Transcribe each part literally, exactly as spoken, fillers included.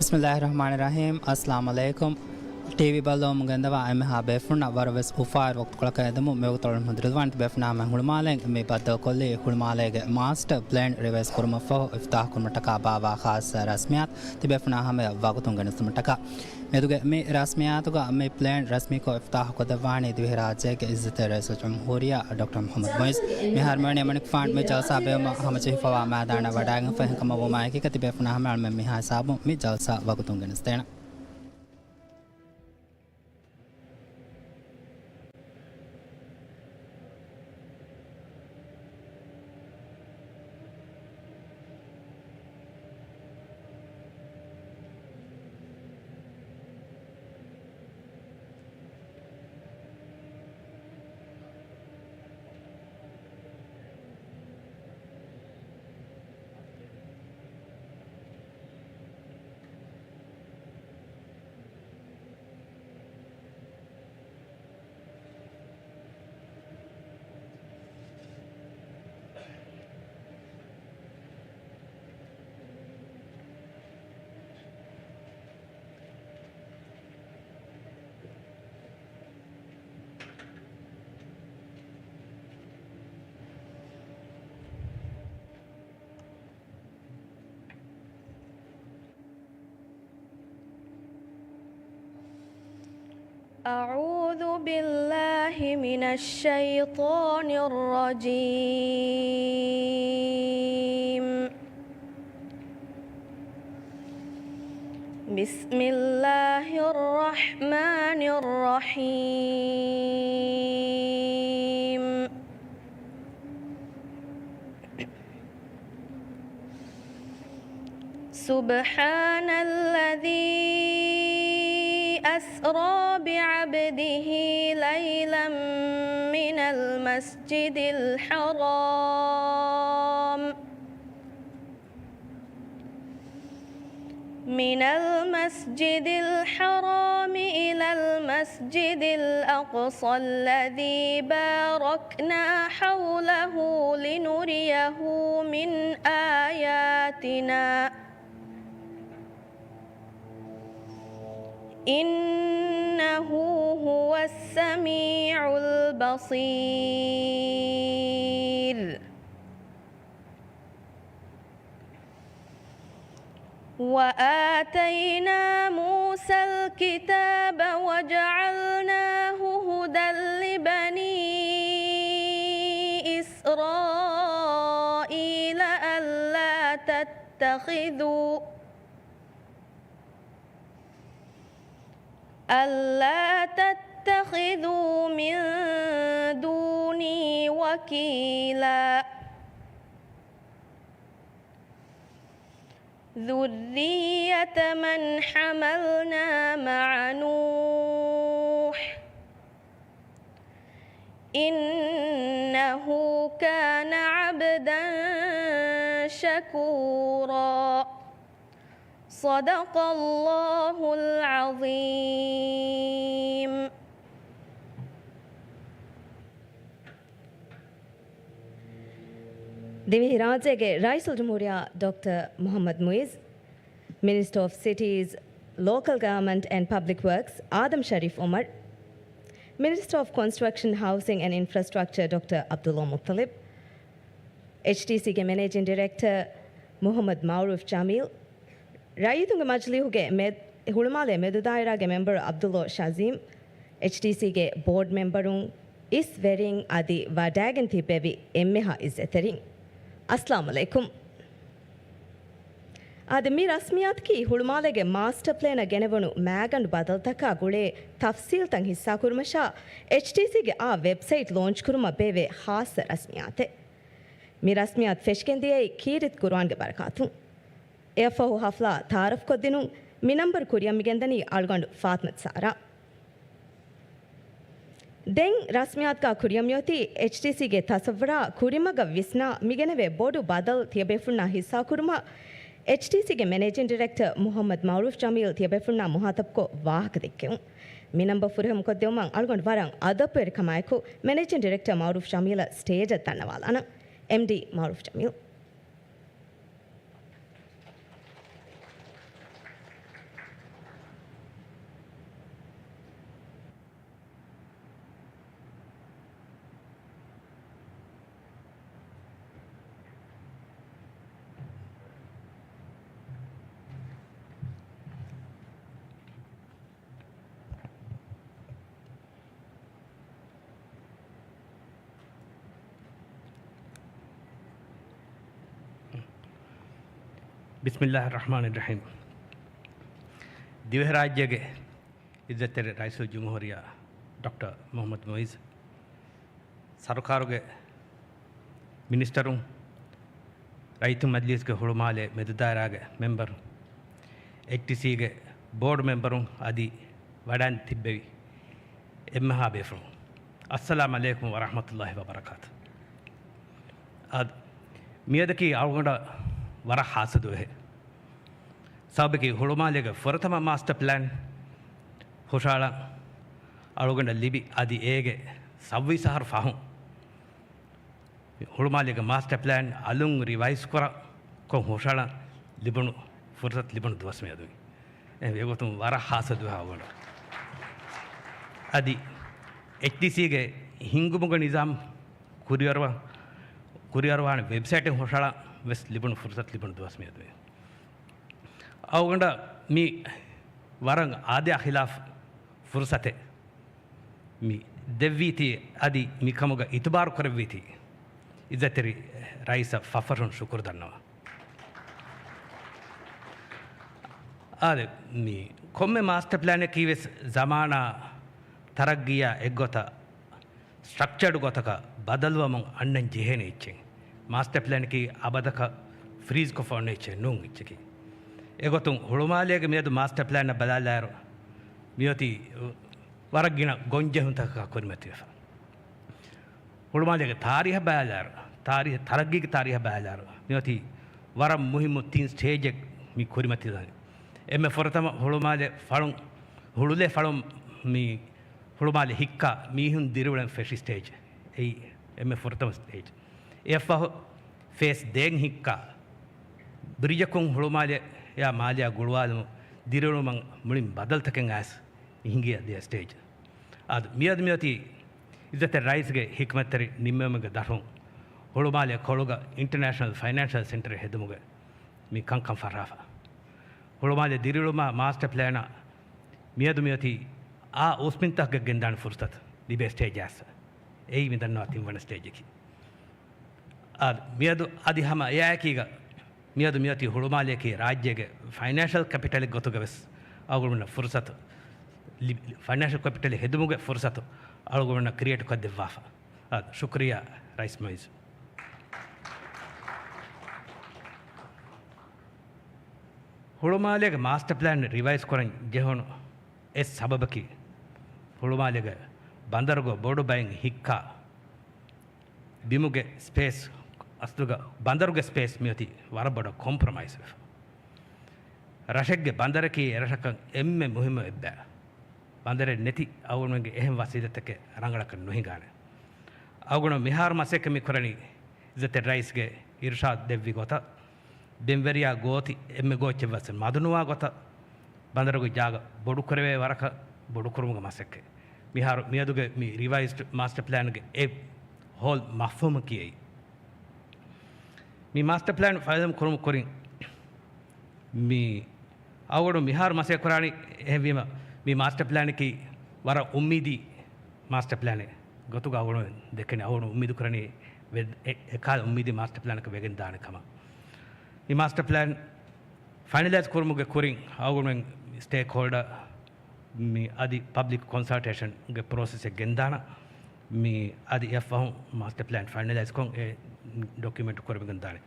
ބިސްމިއްލާހި ރަޙްމާނި ރަޙީމް. އައްސަލާމު ޢަލައިކުމް. ޓީވީ ބައްލަވަމުން ގެންދަވާ އެންމެހާ ބޭފުޅުންނަށް ވަރަށް ވެސް އުފާވެރި ވަގުތުކޮޅަކަށް އެދުމުން މިވަގުތު އަޅުގަނޑު ހަމަ ދުރުލަވާނެ. ބޭފުޅުންނާ ހަމަ ހުޅުމާލޭގެ މި ބައްދަލުކޮށްލީ ހުޅުމާލޭގެ މާސްޓަރ ޕްލޭން ރިވައިޒް ކުރުމަށްފަހު އިފްތާޙު ކުރުމަށްޓަކާ ބާއްވާ ޚާއްޞަ ރަސްމިއްޔާތު. ތިބޭފުޅުންނާ ހަމަޔަށް ވަގުތުން ގެނެސްދިނުމަށްޓަކާ. މެދުގެ މި ރަސްމިއްޔާތުގަ މި ޕްލޭން ރަސްމީކޮށް އިފްތާޙު ކޮށްދެއްވާނީ ދިވެހިރާއްޖޭގެ އިއްޒަތްތެރި ރައީސުލްޖުމްހޫރިއްޔާ ޑޮކްޓަރ މުޙައްމަދު މުޢިއްޒު. މިހާރު މިވަނީ އެމަނިކުފާނު މި ޖަލްސާ ބޭއްވުމަށް ހަމަޖެހިފަވާ މައިދާނަށް ވަޑައިގެންފަ. އެހެންކަމަށް ވުމާއެކީ ކަތިބޭފުނާ ހަމަ އަޅުމެން މިހާ ހިސާބުން މި ޖަލްސާ ވަގުތުން ގެނެސްދޭނަން. أعوذ بالله من الشيطان الرجيم. بسم الله الرحمن الرحيم. سبحان الذي أسرى بعبده ليلا من المسجد الحرام من المسجد الحرام إلى المسجد الأقصى الذي باركنا حوله لنريه من آياتنا إنه هو السميع البصير. وآتينا موسى الكتاب وجعلناه هدى لبني إسرائيل ألا تتخذوا ألا تتخذوا من دوني وكيلا ذرية من حملنا مع نوح إنه كان عبدا شكورا. صدق الله العظيم. ދިވެހިރާއްޖޭގެ ރައީސުލްޖުމްހޫރިއްޔާ ޑޮކްޓަރ މުޙައްމަދު މުޢިއްޒު، މިނިސްޓަރ އޮފް ސިޓީޒް، ލޯކަލް ގަވަރމަންޓް އެންޑް ޕަބްލިކް ވަރކްސް އާދަމް ޝަރީފް އުމަރު، މިނިސްޓަރ އޮފް ކޮންސްޓްރަކްޝަން، ހައުސިން އެންޑް އިންފްރާސްޓްރަކްޗަރ ޑޮކްޓަރ ޢަބްދުﷲ މުއްޠަލިބް، އެޗްޑީސީގެ މެނޭޖިން ޑިރެކްޓަރ މުޙައްމަދު މަޢުރޫފް ޖަމީލް، ރައްޔިތުންގެ މަޖިލީހުގެ މެ-، ހުޅުމާލޭ މެދުދާއިރާގެ މެމްބަރު ޢަބްދުﷲ ޝާޒީމް، އެޗްޑީސީގެ ބޯޑް މެމްބަރުން، އިސް ވެރިން އަދި ވަޑައިގެން ތިއްބެވި އެންމެހާ އިއްޒަތްތެރިން، އައްސަލާމު ޢަލައިކުމް. އާދެ، މި ރަސްމިއްޔާތަކީ ހުޅުމާލޭގެ މާސްޓަ ޕްލޭނަށް ގެނެވުނު މައިގަނޑު ބަދަލުތަކާ ގުޅޭ ތަފްސީލްތައް ހިއްސާކުރުމަށާ، އެޗްޑީސީގެ އާ ވެބްސައިޓް ލޯންޗް ކުރުމަށް ބޭއްވޭ ޚާއްޞަ ރަސްމިއްޔާތެއް. މި ރަސްމިއްޔާތު ފެށިގެންދިޔައީ ކީރިތި ޤުރުއާންގެ ބަރަކާތުން. އެއަށްފަހު ހަފްލާ ތައާރަފްކޮށްދިނުން މި ނަންބަރު ކުރިއަށް މިގެންދަނީ އަޅުގަނޑު ފާތިމަތު ސާރާ. ދެން ރަސްމިއްޔާތުގަ ކުރިއަށް މިއޮތީ އެޗްޑީސީގެ ތަޞައްވަރާ ކުރިމަގަށް ވިސްނާ މިގެނެވޭ ބޮޑު ބަދަލު ތިޔަބޭފުޅުންނާ ހިއްސާކުރުމަށް އެޗްޑީސީގެ މެނޭޖިން ޑިރެކްޓަރ މުޙައްމަދު މަޢުރޫފް ޖަމީލް ތިޔަބޭފުޅުންނާ މުހާތަބްކޮށް ވާހަކަ ދެއްކެވުން. މި ނަންބަރު ފުރިހަމަކޮށްދެއްވުމަށް އަޅުގަނޑު ވަރަށް އަދަބުވެރިކަމާއެކު މެނޭޖިން ޑިރެކްޓަރ މަޢުރޫފް ޖަމީލަށް ސްޓޭޖަށް ދަންނަވާލާނަން. އެމްޑީ މަޢުރޫފް ޖަމީލް. ބިސްމިއްލާހި ރަޙްމާނި ރަޙީމް. ދިވެހިރާއްޖޭގެ އިއްޒަތްތެރި ރައީސުލްޖުމްހޫރިއްޔާ ޑޮކްޓަރ މުޙައްމަދު މުޢިއްޒު، ސަރުކާރުގެ މިނިސްޓަރުން، ރައްޔިތުން މަޖިލީސްގެ ހުޅުމާލޭ މެދުދާއިރާގެ މެމްބަރު، އެޗްޓީސީގެ ބޯޑް މެމްބަރުން އަދި ވަޑައިން ތިއްބެވި އެންމެހާ ބޭފުޅުން، އައްސަލާމް ޢަލައިކުމް ވަރަޙްމަތުﷲި ވަބަރަކާތު. އަދި މިއަދަކީ އަޅުގަނޑަށް ވަރަށް ހާއްސަ ދުވަހެއް. ސަބަބަކީ ހުޅުމާލޭގެ ފުރަތަމަ މާސްޓަ ޕްލޭން ހުށަހަޅަން އަޅުގަނޑަށް ލިބި އަދި އޭގެ ސައްބީސް އަހަރު ފަހުން ހުޅުމާލޭގެ މާސްޓަ ޕްލޭން އަލުން ރިވައިޒް ކުރަ ކޮށް ހުށަހަޅަން ލިބުނު ފުރުސަތު ލިބުނު ދުވަސް މިއަދު. އެގޮތުން ވަރަށް ހާއްސަ ދުވަހެއް އަޅުގަނޑަށް. އަދި އެޗްޑީސީގެ ހިންގުމުގެ ނިޒާމް ކުރިއަރުވާ، ކުރިއަރުވާނެ ވެބްސައިޓެއް ހުށަހަޅަން ވެސް ލިބުނު ފުރުސަތު ލިބުނު ދުވަސް މިއަދު. އަޅުގަނޑަށް މި ވަރަށް އާދަޔާ ޚިލާފް ފުރުސަތެއް މި ދެއްވީތީ، އަދި މިކަމުގަ އިތުބާރު ކުރެއްވީތީ، އިއްޒަތްތެރި ރައީސަށް ފަށްފަށުން ޝުކުރު ދަންނަވަން. އާދެ، މި ކޮންމެ މާސްޓަ ޕްލޭނަކީ ވެސް ޒަމާނާ ތަރައްގީއާ އެއްގޮތަށް ސްޓްރަކްޗަރޑް ގޮތަކަށް ބަދަލުވަމުން އަންނަން ޖެހޭނެ އެއްޗެއް. މާސްޓަ ޕްލޭނަކީ އަބަދަކަށް ފްރީޒް ކޮށްފަ އޮންނަ އެއްޗެއް ނޫން އެއްޗަކީ. އެގޮތުން ހުޅުމާލޭގެ މިއަދު މާސްޓަ ޕްލޭނަށް ބަލާލާއިރު، މިއޮތީ ވަރަށް ގިނަ ގޮންޖެހުންތަކަކާ ކުރިމަތިވެފަ. ހުޅުމާލޭގެ ތާރީހަށް ބަލާލާއިރު، ތާރީ-، ތަރައްގީގެ ތާރީހަށް ބަލާލާއިރު، މިއޮތީ ވަރަށް މުހިއްމު ތިން ސްޓޭޖެއް މި ކުރިމަތިލަނީ. އެންމެ ފުރަތަމަ ހުޅުމާލެ ފަޅުން، ހުޅުލެ ފަޅުން މި ހުޅުމާލެ ހިއްކާ މީހުން ދިރިއުޅެން ފެށި ސްޓޭޖް. އެއީ އެންމެ ފުރަތަމަ ސްޓޭޖް. އެއަށްފަހު ފޭސް ދޭން ހިއްކާ ބްރިޖަކުން ހުޅުމާލެއާ މާލެއާ ގުޅުވާލުމުން ދިރިއުޅުމަށް މުޅިން ބަދަލުތަކެއް އައިސް މި ހިނގިޔަ ދެ ސްޓޭޖް. އަދި މިއަދު މިއޮތީ އިއްޒަތްތެރި ރައީސްގެ ހިކްމަތްތެރި ނިންމެވުމުގެ ދަށުން ހުޅުމާލެ ކޮޅުގަ އިންޓަރނޭޝަނަލް ފައިނޭންޝަލް ސެންޓަރެއް ހެދުމުގެ މި ކަންކަން ފަށާފަ. ހުޅުމާލެ ދިރިއުޅުމާ މާސްޓަ ޕްލޭނާ މިއަދު މިއޮތީ އާ އުސްމިންތަކުގެ ގެންދާނެ ފުރުސަތު ލިބޭ ސްޓޭޖް އައިސް. އެއީ މި ދަންނަވާ ތިންވަނަ ސްޓޭޖަކީ. އާ، މިއަދު އަދި ހަމަ އެއާއެކީގަ މިއަދު މިއޮތީ ހުޅުމާލެއަކީ ރާއްޖޭގެ ފައިނޭންޝަލް ކެޕިޓަލެއް ގޮތުގަ ވެސް އަޅުގަނޑުމެންނަށް ފުރުސަތު ލި-، ފައިނޭންޝަލް ކެޕިޓަލެއް ހެދުމުގެ ފުރުސަތު އަޅުގަނޑުމެންނަށް ކްރިއޭޓް ކޮށްދެއްވާފަ. އާ، ޝުކުރިއްޔާ ރައީސް މުޢިއްޒު. ހުޅުމާލޭގެ މާސްޓަ ޕްލޭން ރިވައިޒް ކުރަން ޖެހުނު އެއް ސަބަބަކީ، ހުޅުމާލޭގެ ބަނދަރުގަ ބޮޑު ބައިން ހިއްކާ ބިމުގެ ސްޕޭސް، އަސްލުގަ ބަނދަރުގެ ސްޕޭސް މިއޮތީ ވަރަށް ބޮޑަށް ކޮމްޕްރޮމައިޒް ވެފަ. ރަށެއްގެ ބަނދަރަކީ އެރަށަކަށް އެންމެ މުހިއްމު އެއްބައި. ބަނދަރެއް ނެތި އަޅުގަނޑުމެންގެ އެހެން ވަސީލަތެއް ރަނގަޅަކަށް ނުހިނގާނެ. އަޅުގަނޑު މިހާރު މަސައްކަތް މި ކުރަނީ އިއްޒަތްތެރި ރައީސްގެ އިރުޝާދު ދެއްވި ގޮތަށް، ދެންވެރިޔާ ގޯތި އެންމެ ގޯއްޗެއް ވެސް މަދުނުވާ ގޮތަށް، ބަނދަރުގެ ޖާގަ ބޮޑުކުރެވޭ ވަރަކަށް ބޮޑުކުރުމުގެ މަސައްކަތް. މިހާރު މިއަދުގެ މި ރިވައިޒްޑް މާސްޓަ ޕްލޭންގެ އެ ހޯލް މަފްހޫމަކީ އެއީ. މި މާސްޓަ ޕްލޭން ފައިނަލް ކުރުމުގެ ކުރިން މި އަޅުގަނޑު މިހާރު މަސައްކަތް ކުރާނީ. އެހެންވީމަ، މި މާސްޓަ ޕްލޭނަކީ ވަރަށް އުއްމީދީ މާސްޓަ ޕްލޭނެއް ގޮތުގަ އަޅުގަނޑު ދެކެނީ، އަޅުގަނޑު އުއްމީދު ކުރަނީ ވެ-، އެ-، އެކާލަ އުއްމީދީ މާސްޓަ ޕްލޭނަކަށް ވެގެން ދާނެ ކަމަށް. މި މާސްޓަ ޕްލޭން ފައިނަލައިޒް ކުރުމުގެ ކުރިން އަޅުގަނޑުމެން ސްޓޭކް ހޯލްޑަރ މި އަދި ޕަބްލިކް ކޮންސަލްޓޭޝަންގެ ޕްރޮސެސެއް ގެންދާނަން. މި އަދި އެއަށްފަހު މާސްޓަ ޕްލޭން ފައިނަލައިޒް ކޮށް އެ ޑޮކިއުމެންޓް ކުރެވިގެން ދާނެ.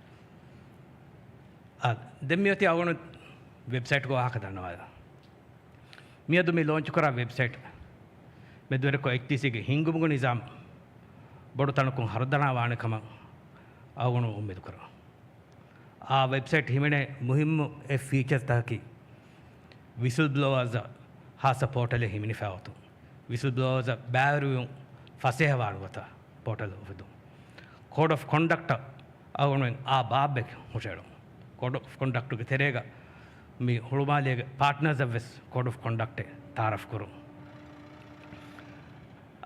އާ، ދެން މިއޮތީ އަޅުގަނޑު ވެބްސައިޓްގެ ވާހަކަ ދަންނަވާލަން. މިއަދު މި ލޯންޗް ކުރާ ވެބްސައިޓް މެދުވެރިކޮށް އެޗްޑީސީގެ ހިންގުމުގެ ނިޒާމް ބޮޑު ތަނަކުން ހަރުދަނާ ވާނެ ކަމަށް އަޅުގަނޑު އުއްމީދު ކުރަން. އާ ވެބްސައިޓް ހިމެނޭ މުހިއްމު އެއް ފީޗަރސްތަކަކީ، ވިސްލް ބްލޯވާޒަށް ހާއްސަ ޕޯޓަލެއް ހިމެނިފަ އޮތުން، ވިސްލް ބްލޯވާޒަށް ބައިވެރިވުން ފަސޭހަވާން ގޮތަށް ޕޯޓަލް އުފެދުން. ކޯޑް އޮފް ކޮންޑަކްޓަށް އަޅުގަނޑުމެން އާ ބާއްވެ ހުށައެޅުން. ކޯޑް އޮފް ކޮންޑަކްޓުގެ ތެރޭގަ މި ހުޅުމާލޭގެ ޕާޓްނާސްއަށް ވެސް ކޯޑް އޮފް ކޮންޑަކްޓެއް ތައާރަފް ކުރުން.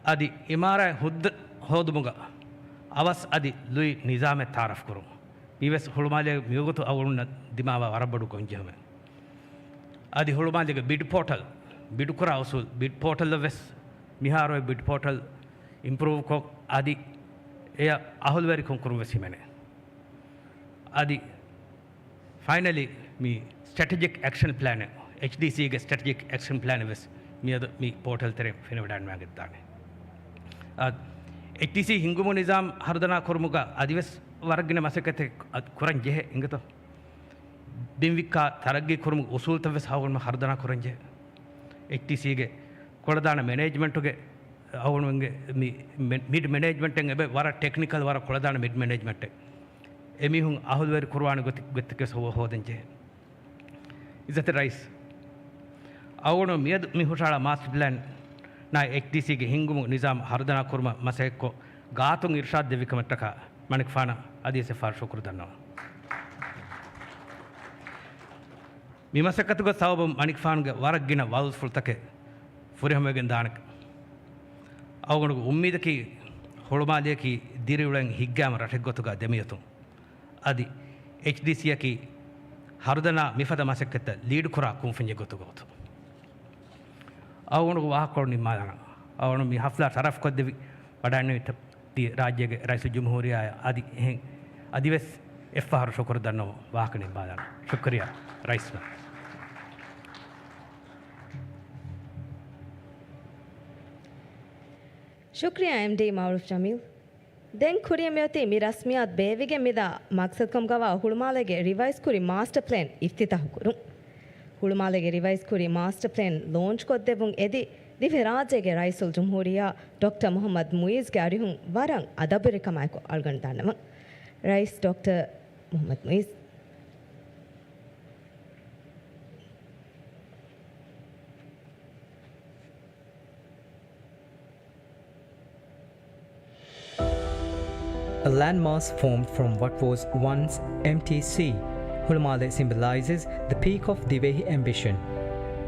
އަދި އިމާރާތް ހުއްދަ ހޯދުމުގަ އަވަސް އަދި ލުއި ނިޒާމެއް ތައާރަފް ކުރުން. މީވެސް ހުޅުމާލޭގެ މިވަގުތު އަޅުގަނޑުމެންނަށް ދިމާވާ ވަރަށް ބޮޑު ގޮންޖެހުމެއް. އަދި ހުޅުމާލޭގެ ބިޑް ޕޯޓަލް، ބިޑް ކުރާ އުސޫލް، ބިޑް ޕޯޓަލްއަށް ވެސް މިހާރު އޮތް ބިޑް ޕޯޓަލް އިމްޕްރޫވްކޮށް، އަދި އެޔަށް އަހުލުވެރިކަން ކުރުން ވެސް ހިމެނޭ. އަދި ފައިނަލީ، މި ސްޓްރެޓެޖިކް އެކްޝަން ޕްލޭނެއް، އެޗްޑީސީގެ ސްޓްރެޓެޖިކް އެކްޝަން ޕްލޭނެއް ވެސް މިއަދު މި ޕޯޓަލް ތެރެއިން ފެނިވަޑައިގެންދާނެ. އާ، އެޗްޑީސީ ހިންގުމު ނިޒާމް ހަރުދަނާ ކުރުމުގަ އަދިވެސް ވަރަށް ގިނަ މަސައްކަތެއް ކުރަން ޖެހޭ އިނގޭތޯ. ބިން ވިއްކާ ތަރައްގީ ކުރުމުގެ އުސޫލުތައް ވެސް އަޅުގަނޑުމެން ހަރުދަނާ ކުރަން ޖެހޭ. އެޗްޑީސީގެ ކުޅަދާނަ މެނޭޖްމަންޓުގެ އަޅުގަނޑުމެންގެ މި މެ-، މިޑް މެނޭޖްމަންޓެއް އެބަ ވަރަށް ޓެކްނިކަލް، ވަރަށް ކުޅަދާނަ މިޑް މެނޭޖްމަންޓެއް. އެމީހުން އަހުލުވެރި ކުރުވާނެ ގޮތެއް، ގޮތެއް ވެސް ހޯ-، ހޯދަން ޖެހޭ. އިއްޒަތްތެރި ރައީސް، އަޅުގަނޑު މިއަދު މި ހުށަހަޅާ މާސްޓަރ ޕްލޭން ނާއި އެޗްޑީސީގެ ހިންގުމު ނިޒާމް ހަރުދަނާ ކުރުމަށް މަސައްކަތްކޮށް، ގާތުން އިރުޝާދު ދެއްވި ކަމަށްޓަކާ މަނިކުފާނަށް އަދިވެސް އެއްފަހަރު ޝުކުރު ދަންނަވަން. މި މަސައްކަތުގެ ސަބަބުން މަނިކުފާނުގެ ވަރަށް ގިނަ ވައުލުފުޅުތަކެއް ފުރިހަމަވެގެން ދާނެ. އަޅުގަނޑުގެ އުއްމީދަކީ ހުޅުމާލެއަކީ ދިރިއުޅެން ހިތްގައިމު ރަށެއް ގޮތުގަ ދެމިއޮތުން. އަދި އެޗްޑީސީއަކީ ހަރުދަނާ މިފަދަ މަސައްކަތްތައް ލީޑް ކުރާ ކުންފުންޏެއް ގޮތުގަ އޮތުން. އަޅުގަނޑުގެ ވާހަކަކޮޅު ނިންމާލާނަ. އަޅުގަނޑު މި ހަފްލާ ޝަރަފްކޮށްދެއްވި ވަޑައިންނެވި ތި ރާއްޖޭގެ ރައީސުލްޖުމްހޫރިއްޔާއަށް އަދި އެހެން އަދިވެސް އެއްފަހަރު ޝުކުރު ދަންނަވަން ވާހަކަ ނިންމާލާނަ. ޝުކުރިއްޔާ ރައީސް. ޝުކުރިއްޔާ އެމްޑީ މައުރޫފް ޖަމީލް. ދެން ކުރިއަށް މިއޮތީ މި ރަސްމިއްޔާތު ބޭއްވިގެން މިދާ މަގްސަދުކަމުގަވާ ހުޅުމާލޭގެ ރިވައިޒްކުރި މާސްޓަ ޕްލޭން އިފްތިތާހު ކުރުން. ހުޅުމާލޭގެ ރިވައިޒްކުރި މާސްޓަ ޕްލޭން ލޯންޗްކޮށްދެއްވުން އެދި، ދިވެހިރާއްޖޭގެ ރައީސުލްޖުމްހޫރިއްޔާ ޑޮކްޓަރ މުހައްމަދު މުއިއްޒުގެ އަރިހުން ވަރަށް އަދަބުވެރިކަމާއެކު އަޅުގަނޑު ދަންނަވަން. ރައީސް ޑޮކްޓަރ މުހައްމަދު މުއިއްޒު. A landmass formed from what was once empty sea, Hulumale symbolizes the peak of Divehi ambition.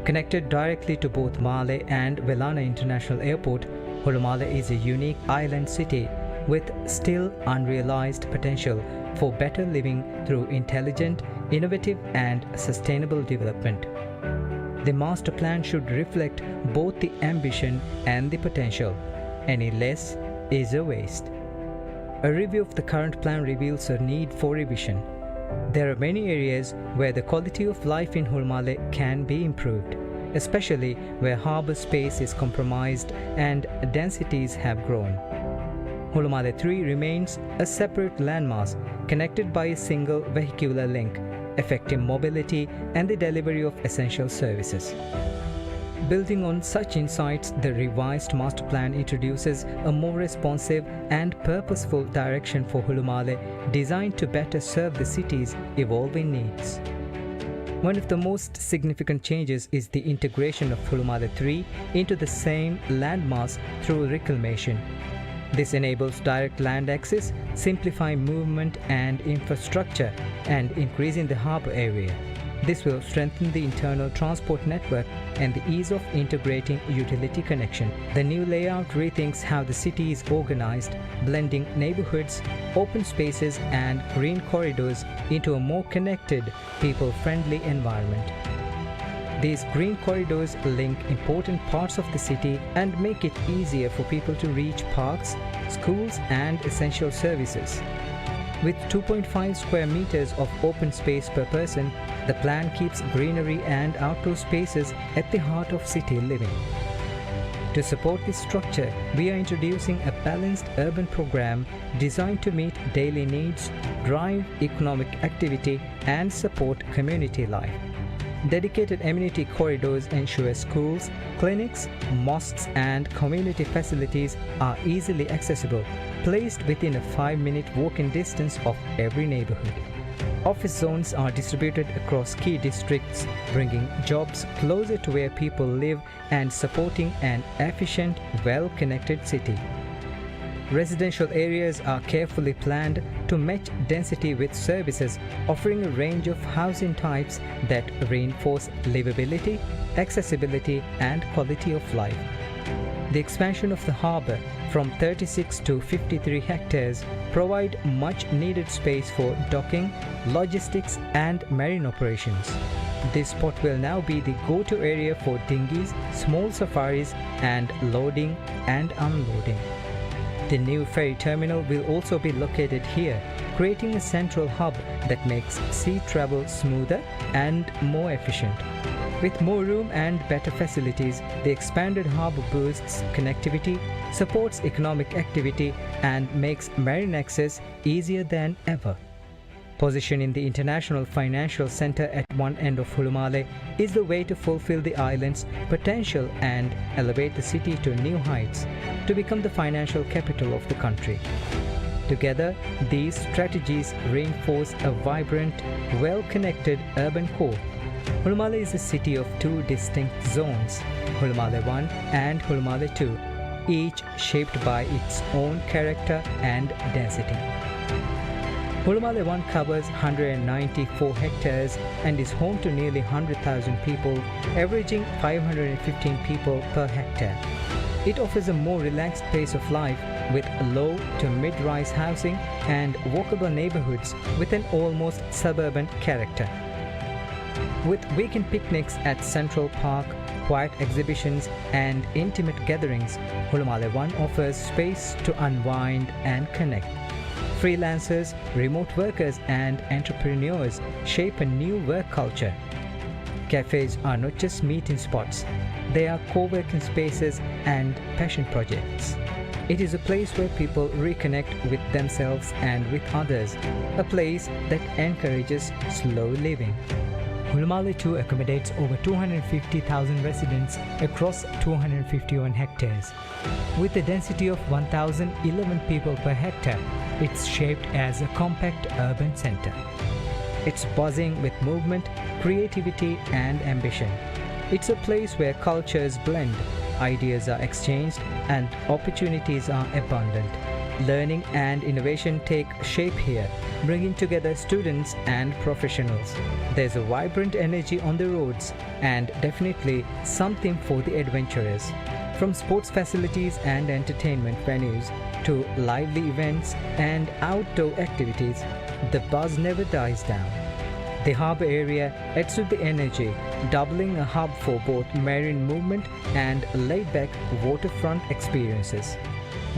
Connected directly to both Male and Welana International Airport, Hulumale is a unique island city with still unrealized potential for better living through intelligent, innovative, and sustainable development. The master plan should reflect both the ambition and the potential. Any less is a waste. A review of the current plan reveals a need for revision. There are many areas where the quality of life in Hulumale can be improved, especially where harbour space is compromised and densities have grown. Hulumale three remains a separate landmass connected by a single vehicular link, affecting mobility and the delivery of essential services. Building on such insights, the revised master plan introduces a more responsive and purposeful direction for Hulumale, designed to better serve the city's evolving needs. One of the most significant changes is the integration of Hulumale three into the same landmass through reclamation. This enables direct land access, simplifying movement and infrastructure, and increasing the harbour area. This will strengthen the internal transport network and the ease of integrating utility connection. The new layout rethinks how the city is organized, blending neighborhoods, open spaces, and green corridors into a more connected, people-friendly environment. These green corridors link important parts of the city and make it easier for people to reach parks, schools, and essential services. With two point five square meters of open space per person, the plan keeps greenery and outdoor spaces at the heart of city living. To support this structure, we are introducing a balanced urban program designed to meet daily needs, drive economic activity, and support community life. Dedicated amenity corridors ensure schools, clinics, mosques, and community facilities are easily accessible, placed within a five-minute walking distance of every neighborhood. Office zones are distributed across key districts, bringing jobs closer to where people live and supporting an efficient, well-connected city. Residential areas are carefully planned to match density with services, offering a range of housing types that reinforce livability, accessibility, and quality of life. The expansion of the harbour from thirty-six to fifty-three hectares provide much needed space for docking, logistics, and marine operations. This spot will now be the go-to area for dinghies, small safaris, and loading and unloading. The new ferry terminal will also be located here, creating a central hub that makes sea travel smoother and more efficient. With more room and better facilities, the expanded harbour boosts connectivity, supports economic activity, and makes marine access easier than ever. Positioning the international financial center at one end of Hulumale is the way to fulfill the island's potential and elevate the city to new heights to become the financial capital of the country. Together, these strategies reinforce a vibrant, well-connected urban core. Hulumale is a city of two distinct zones, Hulumale one and Hulumale two, each shaped by its own character and density. Hulumale one covers one hundred ninety-four hectares and is home to nearly one hundred thousand people, averaging five hundred fifteen people per hectare. It offers a more relaxed pace of life with low to mid-rise housing and walkable neighborhoods with an almost suburban character. With weekend picnics at Central Park, quiet exhibitions, and intimate gatherings, Hulumale one offers space to unwind and connect. Freelancers, remote workers, and entrepreneurs shape a new work culture. Cafes are not just meeting spots, they are co-working spaces and passion projects. It is a place where people reconnect with themselves and with others, a place that encourages slow living. Hulumale two accommodates over two hundred fifty thousand residents across two hundred fifty-one hectares. With a density of one thousand eleven people per hectare, it's shaped as a compact urban center. It's buzzing with movement, creativity, and ambition. It's a place where cultures blend, ideas are exchanged, and opportunities are abundant. Learning and innovation take shape here, bringing together students and professionals. There's a vibrant energy on the roads, and definitely something for the adventurers. From sports facilities and entertainment venues to lively events and outdoor activities, the buzz never dies down. The harbour area adds to the energy, doubling a hub for both marine movement and laid-back waterfront experiences.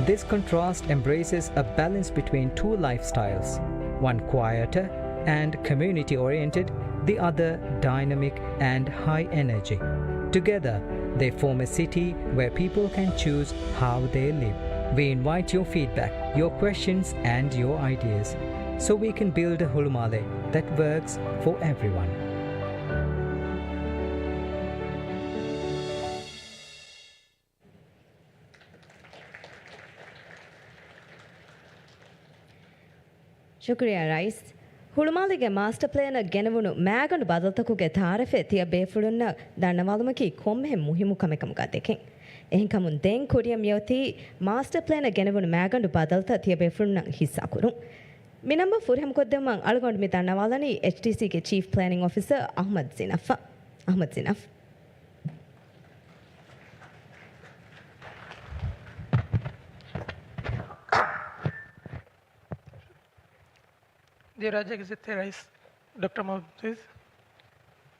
This contrast embraces a balance between two lifestyles, one quieter and community-oriented, the other dynamic and high energy. Together, they form a city where people can choose how they live. We invite your feedback, your questions, and your ideas, so we can build a Hulumale that works for everyone. ޝުކުރިއްޔާ ރައީސް. ހުޅުމާލޭގެ މާސްޓަ ޕްލޭނަށް ގެނެވުނު މައިގަނޑު ބަދަލުތަކުގެ ތައާރަފެއް ތިޔަ ބޭފުޅުންނަށް ދަންނަވާލުމަކީ ކޮންމެހެން މުހިއްމު ކަމެއް ކަމުގަ ދެކެން. އެހެންކަމުން ދެން ކުރިއަށް މިއޮތީ މާސްޓަ ޕްލޭނަށް ގެނެވުނު މައިގަނޑު ބަދަލުތައް ތިޔަ ބޭފުޅުންނަށް ހިއްސާކުރުން. މި ނަންބަ ފުރިހަމަކޮށްދެއްވުމަށް އަޅުގަނޑު މި ދަންނަވާލަނީ އެޗްޑީސީގެ ޗީފް ޕްލޭނިން އޮފިސަރ އަޙްމަދު ޒިނަފްއަށް. އަޙްމަދު ޒިނަފް. ދިވެހިރާއްޖޭގެ އިއްޒަތްތެރި ރައީސް ޑޮކްޓަރ މުހައްމަދު އަޒީޒް،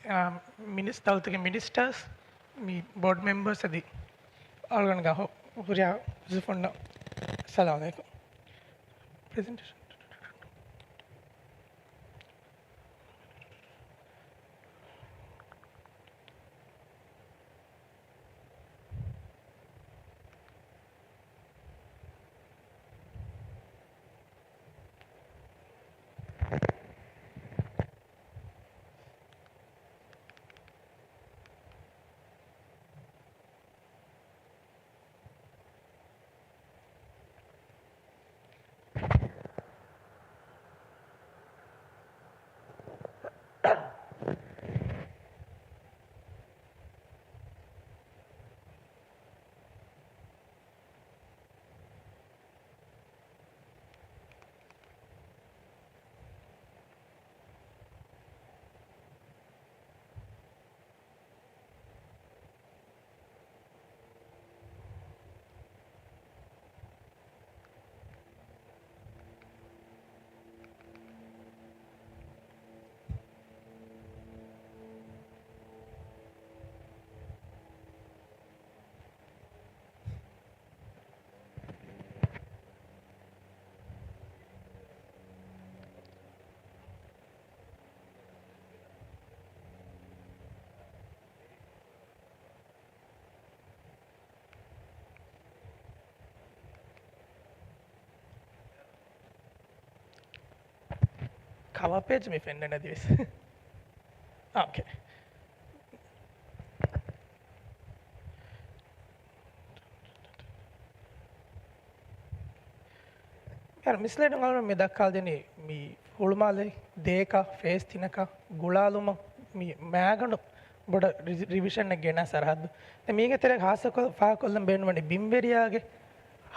އާ، މިނިސް-، ދައުލަތުގެ މިނިސްޓާސް، މި ބޯޑް މެމްބަރސް އަދި އަޅުގަނޑުގެ ހު-، ހުރިހާ ހުސްވެފުންނަށް އައްސަލާމު ޢަލައިކުމް. ޕްރެޒެންޓޭޝަން. ކަވާ ޕޭޖް މި ފެންނަން އަދިވެސް. އާ، އޯކޭ. މިސްލައިޑުން އަޅުގަނޑު މި ދައްކާލަދިނީ މި ހުޅުމާލެ ދޭކަށް ފޭސް ތިނަކަށް ގުޅާލުމަށް މި މައިގަނޑު ބޮޑަށް ރި-، ރިވިޝަނެއް ގެނަ ސަރަހައްދު. ދެން މީގެ ތެރޭގަ ހާއްސަކޮށް ފާހަގަކޮށްލަން ބޭނުންވަނީ ބިންވެރިޔާގެ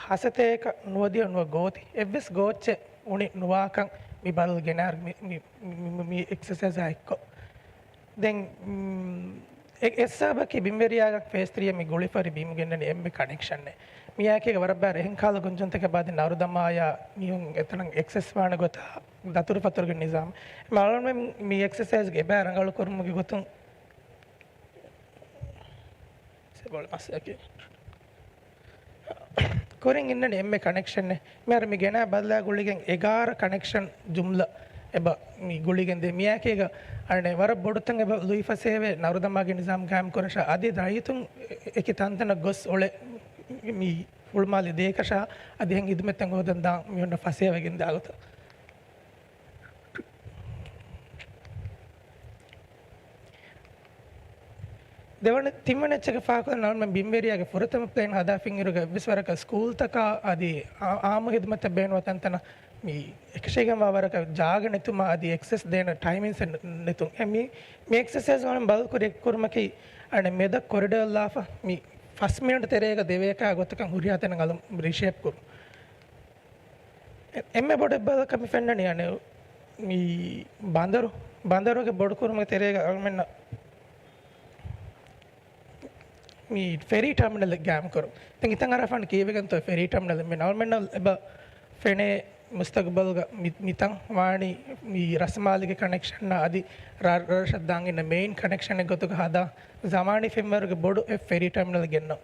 ހަސަތޭކަ ނުވަދިޔަ ނުވަ ގޯތި އެއްވެސް ގޯއްޗެއް އުނި ނުވާކަން މި ބަދަލު ގެނާ މި، މި، މި، މި، މި އެކްސަސައިޒާ އެއްކޮށް. ދެން، އެ، އެއްސަބަބަކީ ބިންވެރިޔާގަ ފޭސް ތްރީ މި ގުޅިފަ ހުރި ބިމް ގެންނަނީ އެންމެ ކަނެކްޝަނެއް. މިއާއެކީގަ ވަރަށް ބާރަށް އެހެން ކަހަލަ ގޮންޖެހުންތަކެއް އަދި ނަރުދަމާޔާ މީހުން އެތަނަށް އެކްސެސް ވާނެ ގޮތާ ދަތުރުފަތުރުގެ ނިޒާމް. އަޅުގަނޑުމެން މި އެކްސަސައިޒްގެ އެބަ ރަނގަޅު ކުރުމުގެ ގޮތުން ކުރިން އިންނަނީ އެންމެ ކަނެކްޝަނެއް. މިހާރު މި ގެނައި ބަދަލާ ގުޅިގެން އެގާރަ ކަނެކްޝަން ޖުމްލަ އެބަ މި ގުޅިގެން ދޭ. މިއާއެކީގަ އަނެއް ވަރަށް ބޮޑުތަން އެބަ ލުއިފަސޭހަވޭ ނަރުދަމާގެ ނިޒާމް ގާއިމް ކުރަން ޝާ އަދި ރައްޔިތުން އެ-، އެކި ތަންތަނަށް ގޮސް އުޅެ މި ހުޅުމާލެ ދޭކަށާ އަދި އެހެން ހިދުމަތްތައް ހޯދަން ދާން މި ހުންނަ ފަސޭހަވެގެން ދާ ގޮތަށް. ދެވަނަ، ތިންވަނަ އެއްޗަކަށް ފާހަގަކޮށްލަން އަޅުގަނޑުމެން ބިންވެރިޔާގެ ފުރަތަމަ ޕްލޭން ހަދާފިން އިރުގަ އެއްވެސް ވަރަކަށް ސްކޫލްތަކާ އަދި އާ-، އާއްމު ހިދުމަތަށް ބޭނުންވާ ތަންތަނަށް މި އެކަށީގެންވާ ވަރަކަށް ޖާގަ ނެތުމާ އަދި އެކްސެސް ދޭނެ ޓައިމިންސް ނެ-، ނެތުން. އެ މި، މި އެކްސަސައިޒް އަޅުގަނޑު ބަދަލުކުރި އެއްކުރުމަކީ އަނެއް މެދަށް ކޮރިޑޯލާފަ މި ފަސް މިނެޓް ތެރޭގަ ދެވޭކާ ގޮތަކަށް ހުރިހާ ތަނެއް އަލުން ރީޝޭޕް ކުރުން. އެ-، އެންމެ ބޮޑު އެއްބަދަލަކަށް މި ފެންނަނީ އަނެއް މި ބަނދަރު، ބަނދަރުގެ ބޮޑުކުރުމުގެ ތެރޭގަ އަޅުމެންނަށް މި ފެރީ ޓާމިނަލެއް ގާއިމް ކުރުން. ދެން އިތަން އަރާފާން ކީއްވެގެންތޯ ފެރީ ޓާމިނަލެއް؟ މި އަޅުމެންނަށް އެބަ ފެނޭ މުސްތަގުބަލުގަ މި-، މިތަން ވާނީ މި ރަސްމާލީގެ ކަނެކްޝަންއާ އަދި ރަށްރަށަށް ދާން އިންނަ މެއިން ކަނެކްޝަނެއް ގޮތުގަ ހަދާ ޒަމާނީ ފެންވަރުގެ ބޮޑު އެއް ފެރީ ޓާމިނަލް ގެންނަ.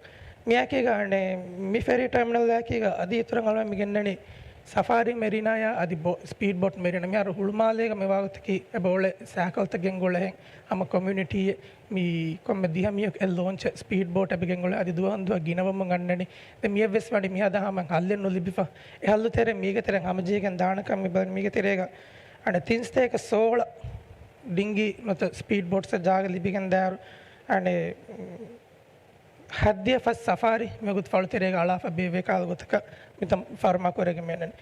މިއާއެކީގަ އަނެއް މި ފެރީ ޓާމިނަލްއާއެކީގަ އަދި އިތުރަށް އަޅުގަނޑު މި ގެންނަނީ ސަފާރީ މެރީނާޔާ އަދި ބޯ-، ސްޕީޑް ބޯޓް މެރީނާ. މިހާރު ހުޅުމާލޭގަ މި ވާގޮތަކީ އެބަ އުޅޭ ސައިކަލްތައް ގެންގުޅޭހެން ހަމަ ކޮމިއުނިޓީއެއް މި ކޮންމެ ދިހަ މީހަކު އެއް ލޯންޗެއް ސްޕީޑް ބޯޓް އެބަ ގެންގުޅޭ އަދި ދުވަހުން ދުވަހަށް ގިނަވަމުން އަންނަނީ. ދެން މިއެއްވެސް ވަނީ މިހާދާ ހަމަ ހައްލެއް ނުލިބިފަ. އެ ހައްލު ތެރޭ މީގެ ތެރެއިން ހަމަޖެހިގެން ދާނެކަން މި ބަލަނީ. މީގެ ތެރޭގަ އަނެއް ތިން ސަތޭކަ ސޯޅަ ޑިންގީ ނުވަތަ ސްޕީޑް ބޯޓްސް ޖާގަ ލިބިގެން ދާއިރު އަނެއް ހައްދިޔަ ފަސް ސަފާރީ މިވަގުތު ފަޅުތެރޭގަ އަޅާފަ ބޭއްވޭ ކަހަލަ ގޮތަކަށް މިތަން ފަރުމާ ކުރެގެން މިއަންނަނީ.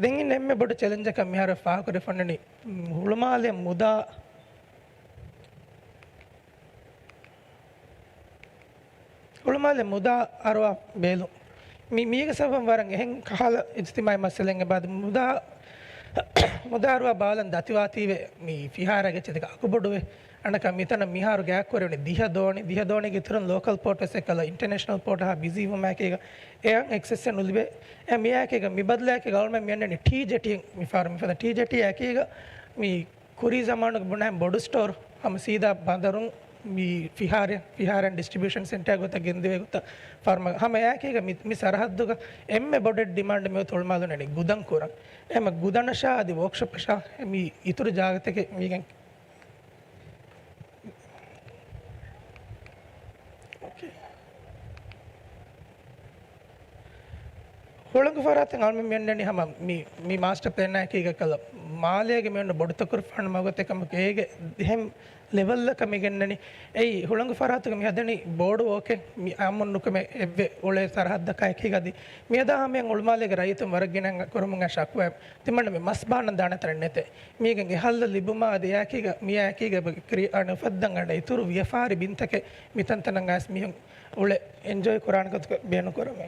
ދެން އިން އެންމެ ބޮޑު ޗެލެންޖަކަށް މިހާރު ފާހަގަކުރެވިފަ އޮންނަނީ ހުޅުމާލެ މުދާ، ހުޅުމާލެ މުދާ އަރުވާ ބޭލުން. މި-، މީގެ ސަބަބުން ވަރަށް އެހެން ކަހަލަ އިޖްތިމާޢީ މައްސަލައެއް އެބައި މުދާ، މުދާ އަރުވާ ބާލަން ދަތިވާތީވެ މި ފިހާރައިގެ އެއްޗެއް ދެކެ އަގުބޮޑުވެ. އަނެއްކާ މިތަނަށް މިހާރު ގާތްކުރެވުނީ ދިހަ ދޯނި، ދިހަ ދޯނީގެ އިތުރުން ލޯކަލް ޕޯޓް ވެސް އެއްކަލަ އިންޓަރނޭޝަނަލް ޕޯޓަށް ހާ ބިޒީ ވުމާއެކީގަ އެއަށް އެކްސެސްއެއް ނުލިބޭ. އެ މިއާއެކީގަ މި ބަދަލާއެކީގަ އަޅުމެން މިއަންނަނީ ޓީ ޖެޓީން މި ފަހަރު މިފަދަ ޓީ ޖެޓީ އެކީގަ މި ކުރީ ޒަމާނުގެ ބުނާހެން ބޮޑު ސްޓޯރު ހަމަ ސީދާ ބަނދަރުން މި ފިހާރަ، ފިހާރައިން ޑިސްޓްރިބިއުޝަން ސެންޓާ ގޮތަށް ގެންދެވޭ ގޮތަށް ފަރުމާ. ހަމަ އެއާއެކީގަ މި، މި ސަރަހައްދުގަ އެންމެ ބޮޑެއް ޑިމާންޑް މިވަގުތު ހުޅުމާލުން އަންނަނީ ގުދަން ކުރަން. އެހެން ގުދަނަށާ އަދި ވޯކްޝޮޕަށާ މި އިތުރު ޖާގަތަކެއް މީގެން. އޯކޭ. ހުޅަނގު ފަރާތުން އަޅުމެން މި އަންނަނީ ހަމަ މި، މި މާސްޓަ ޕްލޭނާއެކީގަ ކަލަ މާލޭގެ މި އޮންނަ ބޮޑު ތަކުރުފާނު މަގުތެއް ކަމަކު އޭގެ އެހެން ލެވެލްއަކަށް މި ގެންނަނީ. އެއީ ހުޅަނގު ފަރާތުގަ މި ހަދަނީ ބޯޑު ވޯކެއް މި އާއްމުން ނުކުމެ އެއްވެ އުޅޭ ސަރަހައްދަކާ އެކީގަ އަދި މިއަދާ ހަމަޔަށް ހުޅުމާލޭގެ ރައްޔިތުން ވަރަށް ގިނަ ކުރަމުން އައި ޝަކުވާ ތިމަންނަ މި މަސް ބާނަން ދާނެ ތަނެއް ނެތޭ. މީގެން އެ ހައްލު ލިބުމާ އަދި އެއާއެކީގަ، މިއާއެކީގަ ކްރި-، އަނެއް އުފައްދަން އަންނަ އިތުރު ވިޔަފާރި ބިންތަކެއް މިތަންތަނަށް އައިސް މީހުން އުޅެ އެންޖޯއި ކުރާނެ ގޮތަކަށް ބޭނުން ކުރަމޭ.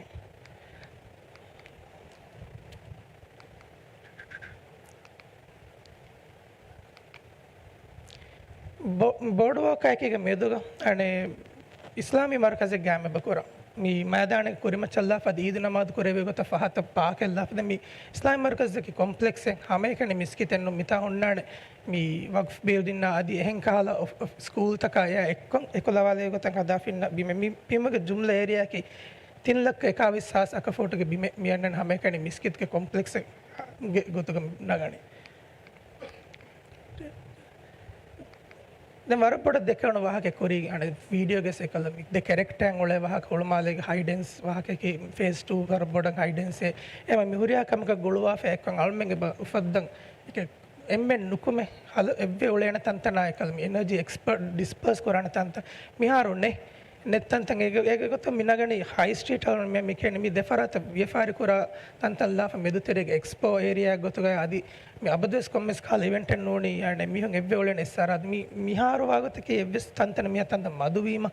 ބޯ-، ބޯޑުވޯކާއެކީގަ މެދުގަ އަނެއް އިސްލާމީ މަރުކަޒެއް ގާއިމް އެބަ ކުރަން. މި މައިދާނެއް ކުރިމައްޗަށްލާފަ އަދި އީދު ނަމާދު ކުރެވޭ ގޮތަށް ފަހަތަށް ޕާކެއް ލާފަ. ދެން މި އިސްލާމީ މަރުކަޒަކީ ކޮމްޕްލެކްސެއް، ހަމައެކަނި މިސްކިތެއް ނޫން. މިތާ ހުންނާނެ މި ވަގްފް ބިލްޑިންއާ އަދި އެހެން ކަހަލަ އޮފް-، އޮފް-، ސްކޫލްތަކާ އެއާ އެއްކޮށް އެކުލަވާލޭ ގޮތަށް ހަދާފަ އިންނަ ބިމެއް. މި ބިމުގެ ޖުމްލަ އޭރިއާއަކީ ތިން ލައްކަ އެކާވީސް ހާސް އަކަ ފޫޓުގެ ބިމެއް. މި އަންނަނީ ހަމައެކަނި މިސްކިތުގެ ކޮމްޕްލެކްސެއްގެ ގޮތުގަ ނަގަނީ. ދެން ވަރަށް ބޮޑަށް ދެކެވުނު ވާހަކަ ކުރީ، އަނެއް ވީޑިއޯގެ ސެކަލަ މި ދެ ކެރެކްޓާއިން އުޅޭ ވާހަކަ ހުޅުމާލޭގެ ހައި ޑެންސް ވާހަކައަކީ ފޭސް ޓޫ ވަރަށް ބޮޑަށް ހައި ޑެންސޭ. އެމަ މި ހުރިހާ ކަމަކަށް ގުޅުވާފަ އެއްކޮށް އަޅުމެންގެ ބަ-، އުފައްދަން އެކެ-، އެންމެން ނުކުމެ ހަލަ އެއްވެ އުޅޭނެ ތަންތަނާ އެކަލަ މި އެނަރޖީ އެކްސްޕަ-، ޑިސްޕާސް ކުރާނެ ތަންތަން މިހާރު ނެތް. ނެތް ތަންތަން އޭގެ، އޭގެ ގޮތުން މި ނަގަނީ ހައި ސްޓްރީޓް އަޅުން މި، މި ކިޔަނީ މި ދެ ފަރާތަށް ވިޔަފާރި ކުރާ ތަންތަން ލާފަ މެދުތެރޭގެ އެކްސްޕޯ އޭރިއާ ގޮތުގައި އަދި މި އަބަދުވެސް ކޮންމެސް ކަހަލަ އިވެންޓެއް ނޫނީ، އަނެއް މީހުން އެއްވެ އުޅޭނެ އެއްސާރާ އަދި މި، މިހާރު ވާގޮތަކީ އެއްވެސް ތަންތަނަށް މިހާ ތަންތަން މަދުވީމަ،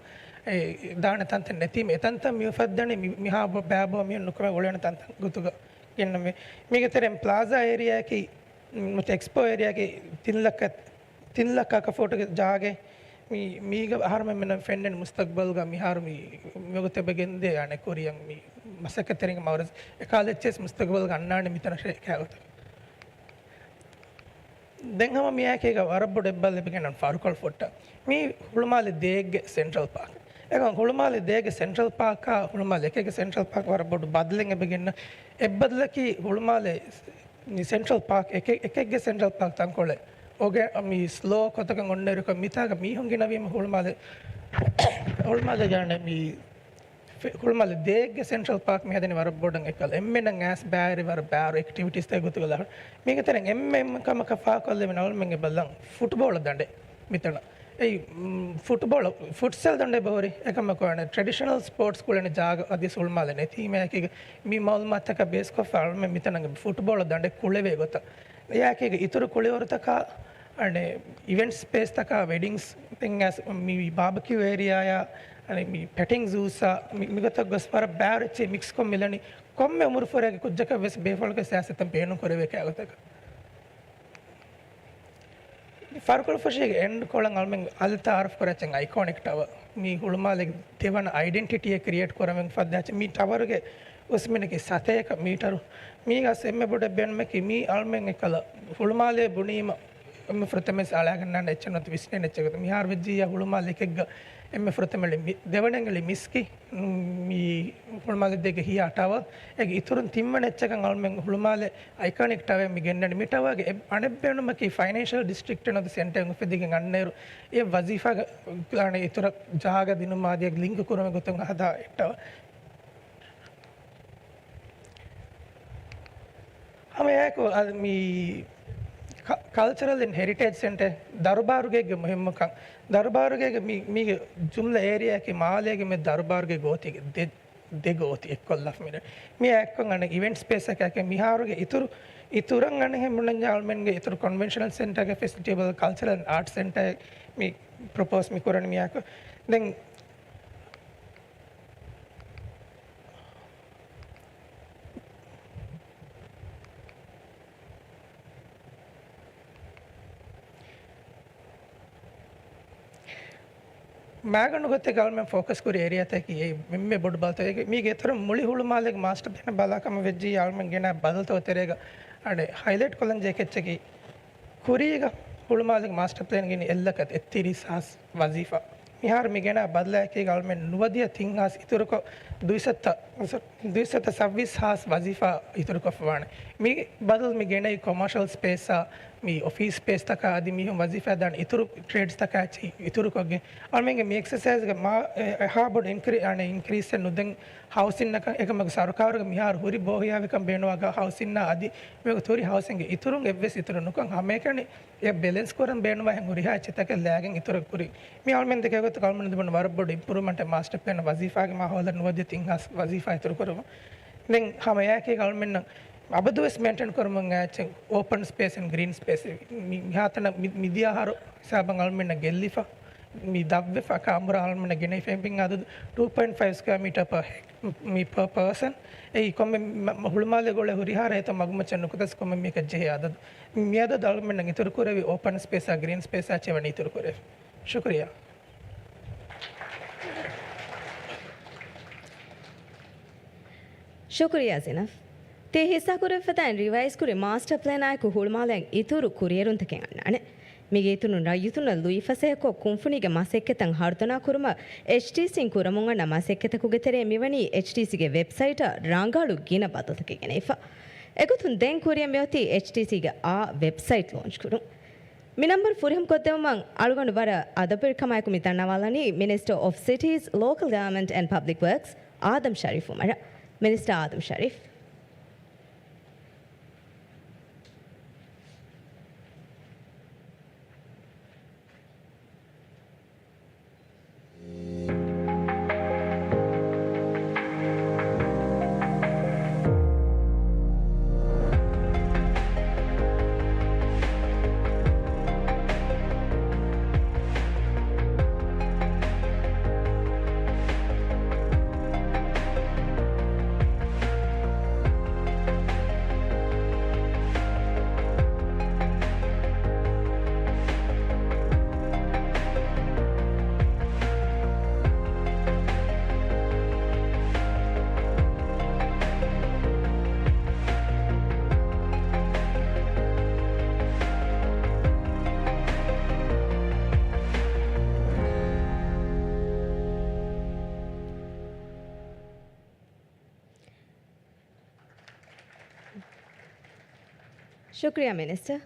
އެ، ދާނެ ތަންތަން ނެތީމަ، އެ ތަންތަން މި އުފައްދަނީ މި، މިހާ ބަ-، ބައިބޯ މީހުން ނުކުމެ އުޅޭނެ ތަންތަން ގޮތުގަ ގެންނަމޭ. މީގެ ތެރެއިން ޕްލާޒާ އޭރިއާއަކީ، މް، އެކްސްޕޯ އޭރިއާގެ ތިން ލައްކަ، ތިން ލައްކަ އަކަފޫޓުގެ ޖާގައެއް މި، މީގަ އަހަރުމެން މިނަ ފެންނަން މުސްތަގްބަލްގަ މިހާރު މި، މިވަގުތެއް ގެންދޭ އަނެއް ކުރިޔަށް މި މަސައްކަތްތެރިންގެ މައުރަޒް އެކާލަ އެއްޗެސް މުސްތަގްބަލްގަ އަންނާނެ މިތަނަށޭ ކައިގޮތަށް. ދެން ހަމަ މިއާއެކީގަ ވަރަށް ބޮޑު އެއްބަލަ ލިބިގެން ފާރުކޮޅު ފުއްޓަ. މީ ހުޅުމާލެ ދޭއްގެ ސެންޓްރަލް ޕާކް. އެކަން ހުޅުމާލެ ދޭގެ ސެންޓްރަލް ޕާކާ ހުޅުމާލެ އެކެއްގެ ސެންޓްރަލް ޕާކް ވަރަށް ބޮޑު ބަދަލެއް އެބަގެން. އެއްބަދަލަކީ ހުޅުމާލެ މި ސެންޓްރަލް ޕާކް އެކެ-، އެކެއްގެ ސެންޓްރަލް ޕާކް ތަންކޮޅެއް އޮގެ މި ސްލޯ ކޮތަކަށް އޮންނައިރުކޮށް މިތާގަ މީހުން ގިނަވީމަ ހުޅުމާލެ، ހުޅުމާލެ ގާނެ މި ފެ-، ހުޅުމާލެ ދޭއްގެ ސެންޓްރަލް ޕާކް މި ހަދަނީ ވަރަށް ބޮޑަށް އެކަލަ. އެންމެނަށް އައިސް ބައިވެރި ވަރަށް ބައިވަރު އެކްޓިވިޓީސްތައް ގޮތުގަ ލަހަ. މީގެ ތެރެއިން އެންމެ ކަމަކަށް ފާކޮށްލެވެން އަޅުމެންގެ ބަލަން ފުޓްބޯޅަ ދަނޑެއް މިތަނަށް. އެއީ، މް، ފުޓްބޯޅަ، ފުޓްސަލް ދަނޑެއް ބަހުރި އެކަމަކު އަނެއް ޓްރެޑިޝަނަލް ސްޕޯޓްސް ކުޅެން ޖާގަ އަދި ހުޅުމާލެ ނެތީމައެކީގަ މި މައުލޫމާތަކަށް ބޭސްކޮށްފަ އަޅުމެން މިތަނަށް ފުޓްބޯޅަ ދަނޑެއް ކުޅެވޭ ގޮތަށް. އެއާއެކީގަ އިތުރު ކުޅިވަރުތަކާ، އަނެއް އިވެންޓް ސްޕޭސްތަކާ، ވެޑިންގްސް، ދެން އަސް މި ބާބެކިއު އޭރިއާއާ، އަނެއް މި ޕެޓިން ޒޫސްއާ، މި، މިގޮތަށް ގޮސް ވަރަށް ބައިވަރު އެއްޗެއް މިކްސްކޮށް މިލަނީ. ކޮންމެ އުމުރުފުރާގެ ކުއްޖަކަށް ވެސް ބޭފުޅުންގެ ސިޔާސަތަށް ބޭނުން ކުރެވޭ ކައިގޮތަކަށް. ފާރުކޮޅު ފުށީގެ އެންޑް ކޮޅަށް އަޅުމެން އަލި ތައާރަފް ކުރައްޗެއް އައިކޯނިކް ޓަވަރ. މީ ހުޅުމާލެގެ ދެވަނަ އައިޑެންޓިޓީއެއް ކްރިއޭޓް ކުރަމުން ފައްދާ އެއްޗެއް. މީ ޓަވަރުގެ އުސްމިނަކީ ސަތޭކަ މީޓަރު. މީގަސް އެންމެ ބޮޑަށް ބޭނުމަކީ މީ އަޅުމެން އެކަލަ ހުޅުމާލޭ ބުނީމަ އެންމެ ފުރަތަމަ އަޅާގަންނާނެ އެއްޗެއް ނުވަތަ ވިސްނޭނެ އެއްޗެއް ގޮތަށް. މިހާރު ވެއްޖިއްޔާ ހުޅުމާލެ އެކެއްގަ އެންމެ ފުރަތަމަ މި-، ދެވަނައިން އެޅި މިސްކި، މީ ހުޅުމާލެ ދޭގެ ހިޔާ ޓަވަރ. އޭގެ އިތުރުން ތިންވަނަ އެއްޗަކަށް އަޅުމެން ހުޅުމާލެ އައިކޯނިކް ޓަވަރ މި ގެންނަނީ. މި ޓަވަރގެ އެ-، އަނެއް ބޭނުމަކީ ފައިނޭންޝަލް ޑިސްޓްރިކްޓް ނުވަތަ ސެންޓަރ އުފެދިގެން އަންނައިރު އެ ވަޒީފާގެ އިތުރަށް ޖާގަ ދިނުމާ އަދި ލިންކް ކުރުމެއް ގޮތުން ހަދާ އެއް ޓަވަރ. ހަމައެއާއެކު އަ-، މި ކަ-، ކަލްޗަރަލް އެންޑް ހެރިޓޭޖް ސެންޓަރ، ދަރުބާރުގޭގެ މުހިންމުކަން. ދަރުބާރުގޭގެ މި-، މީގެ ޖުމްލަ އޭރިއާއަކީ މާލޭގެ މެ ދަރުބާރުގޭ ގޯތިގެ ދެ-، ދެ ގޯތި އެއްކޮށްލާފަ މިރޭ. މިއާ އެއްކޮށް އަނެއް އިވެންޓް ސްޕޭސްއަކަކީ މިހާރުގެ އިތުރު، އިތުރަށް އަނެއްހެން ބުނަންޏާ އަޅުމެންގެ އިތުރު ކޮންވެންޝަނަލް ސެންޓަރގެ ފެސްޓިވަލް، ކަލްޗަރަލް އާޓް ސެންޓަރ މި ޕްރޮޕޯސް މި ކުރަނީ މިއާއެކު. ދެން މާގަނޑު ގޮތެއްގަ އަޅުމެން ފޯކަސް ކުރި އޭރިއާތަކީ އެ އެންމެ ބޮޑު ބަލަތައް. މީގެ އިތުރަށް މުޅި ހުޅުމާލޭގެ މާސްޓަރ ޕްލޭން ބަލާ ކަމަށް ވެއްޖިއްޔާ އަޅުމެން ގެނައި ބަދަލުތަކުގެ ތެރޭގަ އަނެއް ހައިލައިޓް ކޮށްލަން ޖެހޭ އެއްޗަކީ ކުރީގަ ހުޅުމާލޭގެ މާސްޓަރ ޕްލޭން ގެންނަ އެއްލައްކަ އެއްތިރީސް ހާސް ވަޒީފާ. މިހާރު މި ގެނައި ބަދަލާއެކީގަ އަޅުމެން ނުވަދިހަ ތިން ހާސް އިތުރުކޮށް، ދުއިސައްތަ، ދުއިސައްތަ ސައްބީސް ހާސް ވަޒީފާ އިތުރުކޮށްފަވާނެ. މި ބަދަލު މި ގެނައީ ކޮމާޝަލް ސްޕޭސްއާ، މި އޮފީސް ސްޕޭސްތަކާ އަދި މީހުން ވަޒީފާ ދާނެ އިތުރު ޓްރޭޑްސްތަކާ އެއްޗެހި އިތުރުކޮށްގެން އަޅުމެންގެ މި އެކްސަސައިޒްގެ މާ، އެ، އެހާ ބޮޑު އިންކްރީ-، އަނެއް އިންކްރީސެއް ނުދެން ހައުސިންއަކަށް. އެކަމަކު ސަރުކާރުގެ މިހާރު ހުރި ބޯހިޔާވިކަން ބޭނުންވާ ހައުސިންއާ އަދި މިވަގުތު ހުރި ހައުސިންގެ އިތުރުން އެއްވެސް އިތުރު ނުކޮށް ހަމައެކަނި އެ ބެލެންސް ކުރަން ބޭނުންވާ ހުރިހާ އެއްޗެއްތަކެއް ލައިގެން އިތުރަށް ކުރި. މި އަޅުމެން ދެކޭ ގޮތަށް އަޅުމެން ލިބުނު ވަރަށް ބޮޑު އިމްޕްރޫވްމަންޓެއް މާސްޓަރ ޕްލޭން ވަޒީފާގެ މާހައުލަށް ނުވަދިހަ ތިން ހާސް ވަޒީފާ އިތުރު ކުރުމަށް. ދެން ހަމައެއާއެކީގަ އަޅުމެންނަށް އަބަދުވެސް މެއިންޓެން ކުރަމުން އެއްޗެއް އޯޕަން ސްޕޭސް އެންޑް ގްރީން ސްޕޭސް މި-، މިހާތަނަށް މި-، މިދިޔަ އަހަރު ހިސާބަށް އަޅުމެންނަށް ގެއްލިފަ މި ދަށްވެފަ ކާމުރާ އަޅުމެންނަށް ގެނައިފަ އެންމެ އަދަދު ޓޫ ޕޮއިންޓް ފައިވް ސްކޮއާ މީޓަރ ޕާ ހެ-، މި ޕާ ޕާސަން. އެއީ ކޮންމެ މަ-، މަ-، ހުޅުމާލޭ ގުޅޭ ހުރިހާ ރައްޔިތުން މަގުމައްޗަށް ނުކުތަސް ކޮންމެ މީހަކަށް ޖެހޭ އަދަދު. މިއަދަދު އަޅުމެންނަށް އިތުރު ކުރެވި އޯޕަން ސްޕޭސްއާ ގްރީން ސްޕޭސްއާ އެއްޗެއް ވަނީ އިތުރު ކުރެވި. ޝުކުރިއްޔާ. ޝުކުރިއްޔާ ޒީނަފް. ތި ހިއްސާކުރެވިފަދައިން ރިވައިޒްކުރި މާސްޓަރ ޕްލޭނާއެކު ހުޅުމާލެއަށް އިތުރު ކުރިއެރުންތަކެއް އަންނާނެ. މީގެ އިތުރުން ރައްޔިތުންނަށް ލުއިފަސޭހަކޮށް ކުންފުނީގެ މަސައްކަތްތައް ހަރުދަނާ ކުރުމަށް އެޗްޑީސީން ކުރަމުން އަންނަ މަސައްކަތަކުގެ ތެރޭ މިވަނީ އެޗްޑީސީގެ ވެބްސައިޓަށް ރަނގަޅު ގިނަ ބަދަލުތަކެއް ގެނެވިފަ. އެގޮތުން ދެން ކުރިއަށް މިއޮތީ އެޗްޑީސީގެ އާ ވެބްސައިޓް ލޯންޗް ކުރުން. މި ނަންބަރު ފުރިހަމަކޮށްދެއްވުމަށް އަޅުގަނޑު ވަރަށް އަދަބުވެރިކަމާއެކު މި ދަންނަވާލަނީ މިނިސްޓަރ އޮފް ސިޓީޒް، ލޯކަލް ޑިވެލޮޕްމަންޓް އެންޑް ޕަބްލިކް ވަރކްސް އާދަމް ޝަރީފް އުމަރަށް. މިނިސްޓަރ އާދަމް ޝަރީފް. ޝުކުރިއްޔާ މިނިސްޓަރ.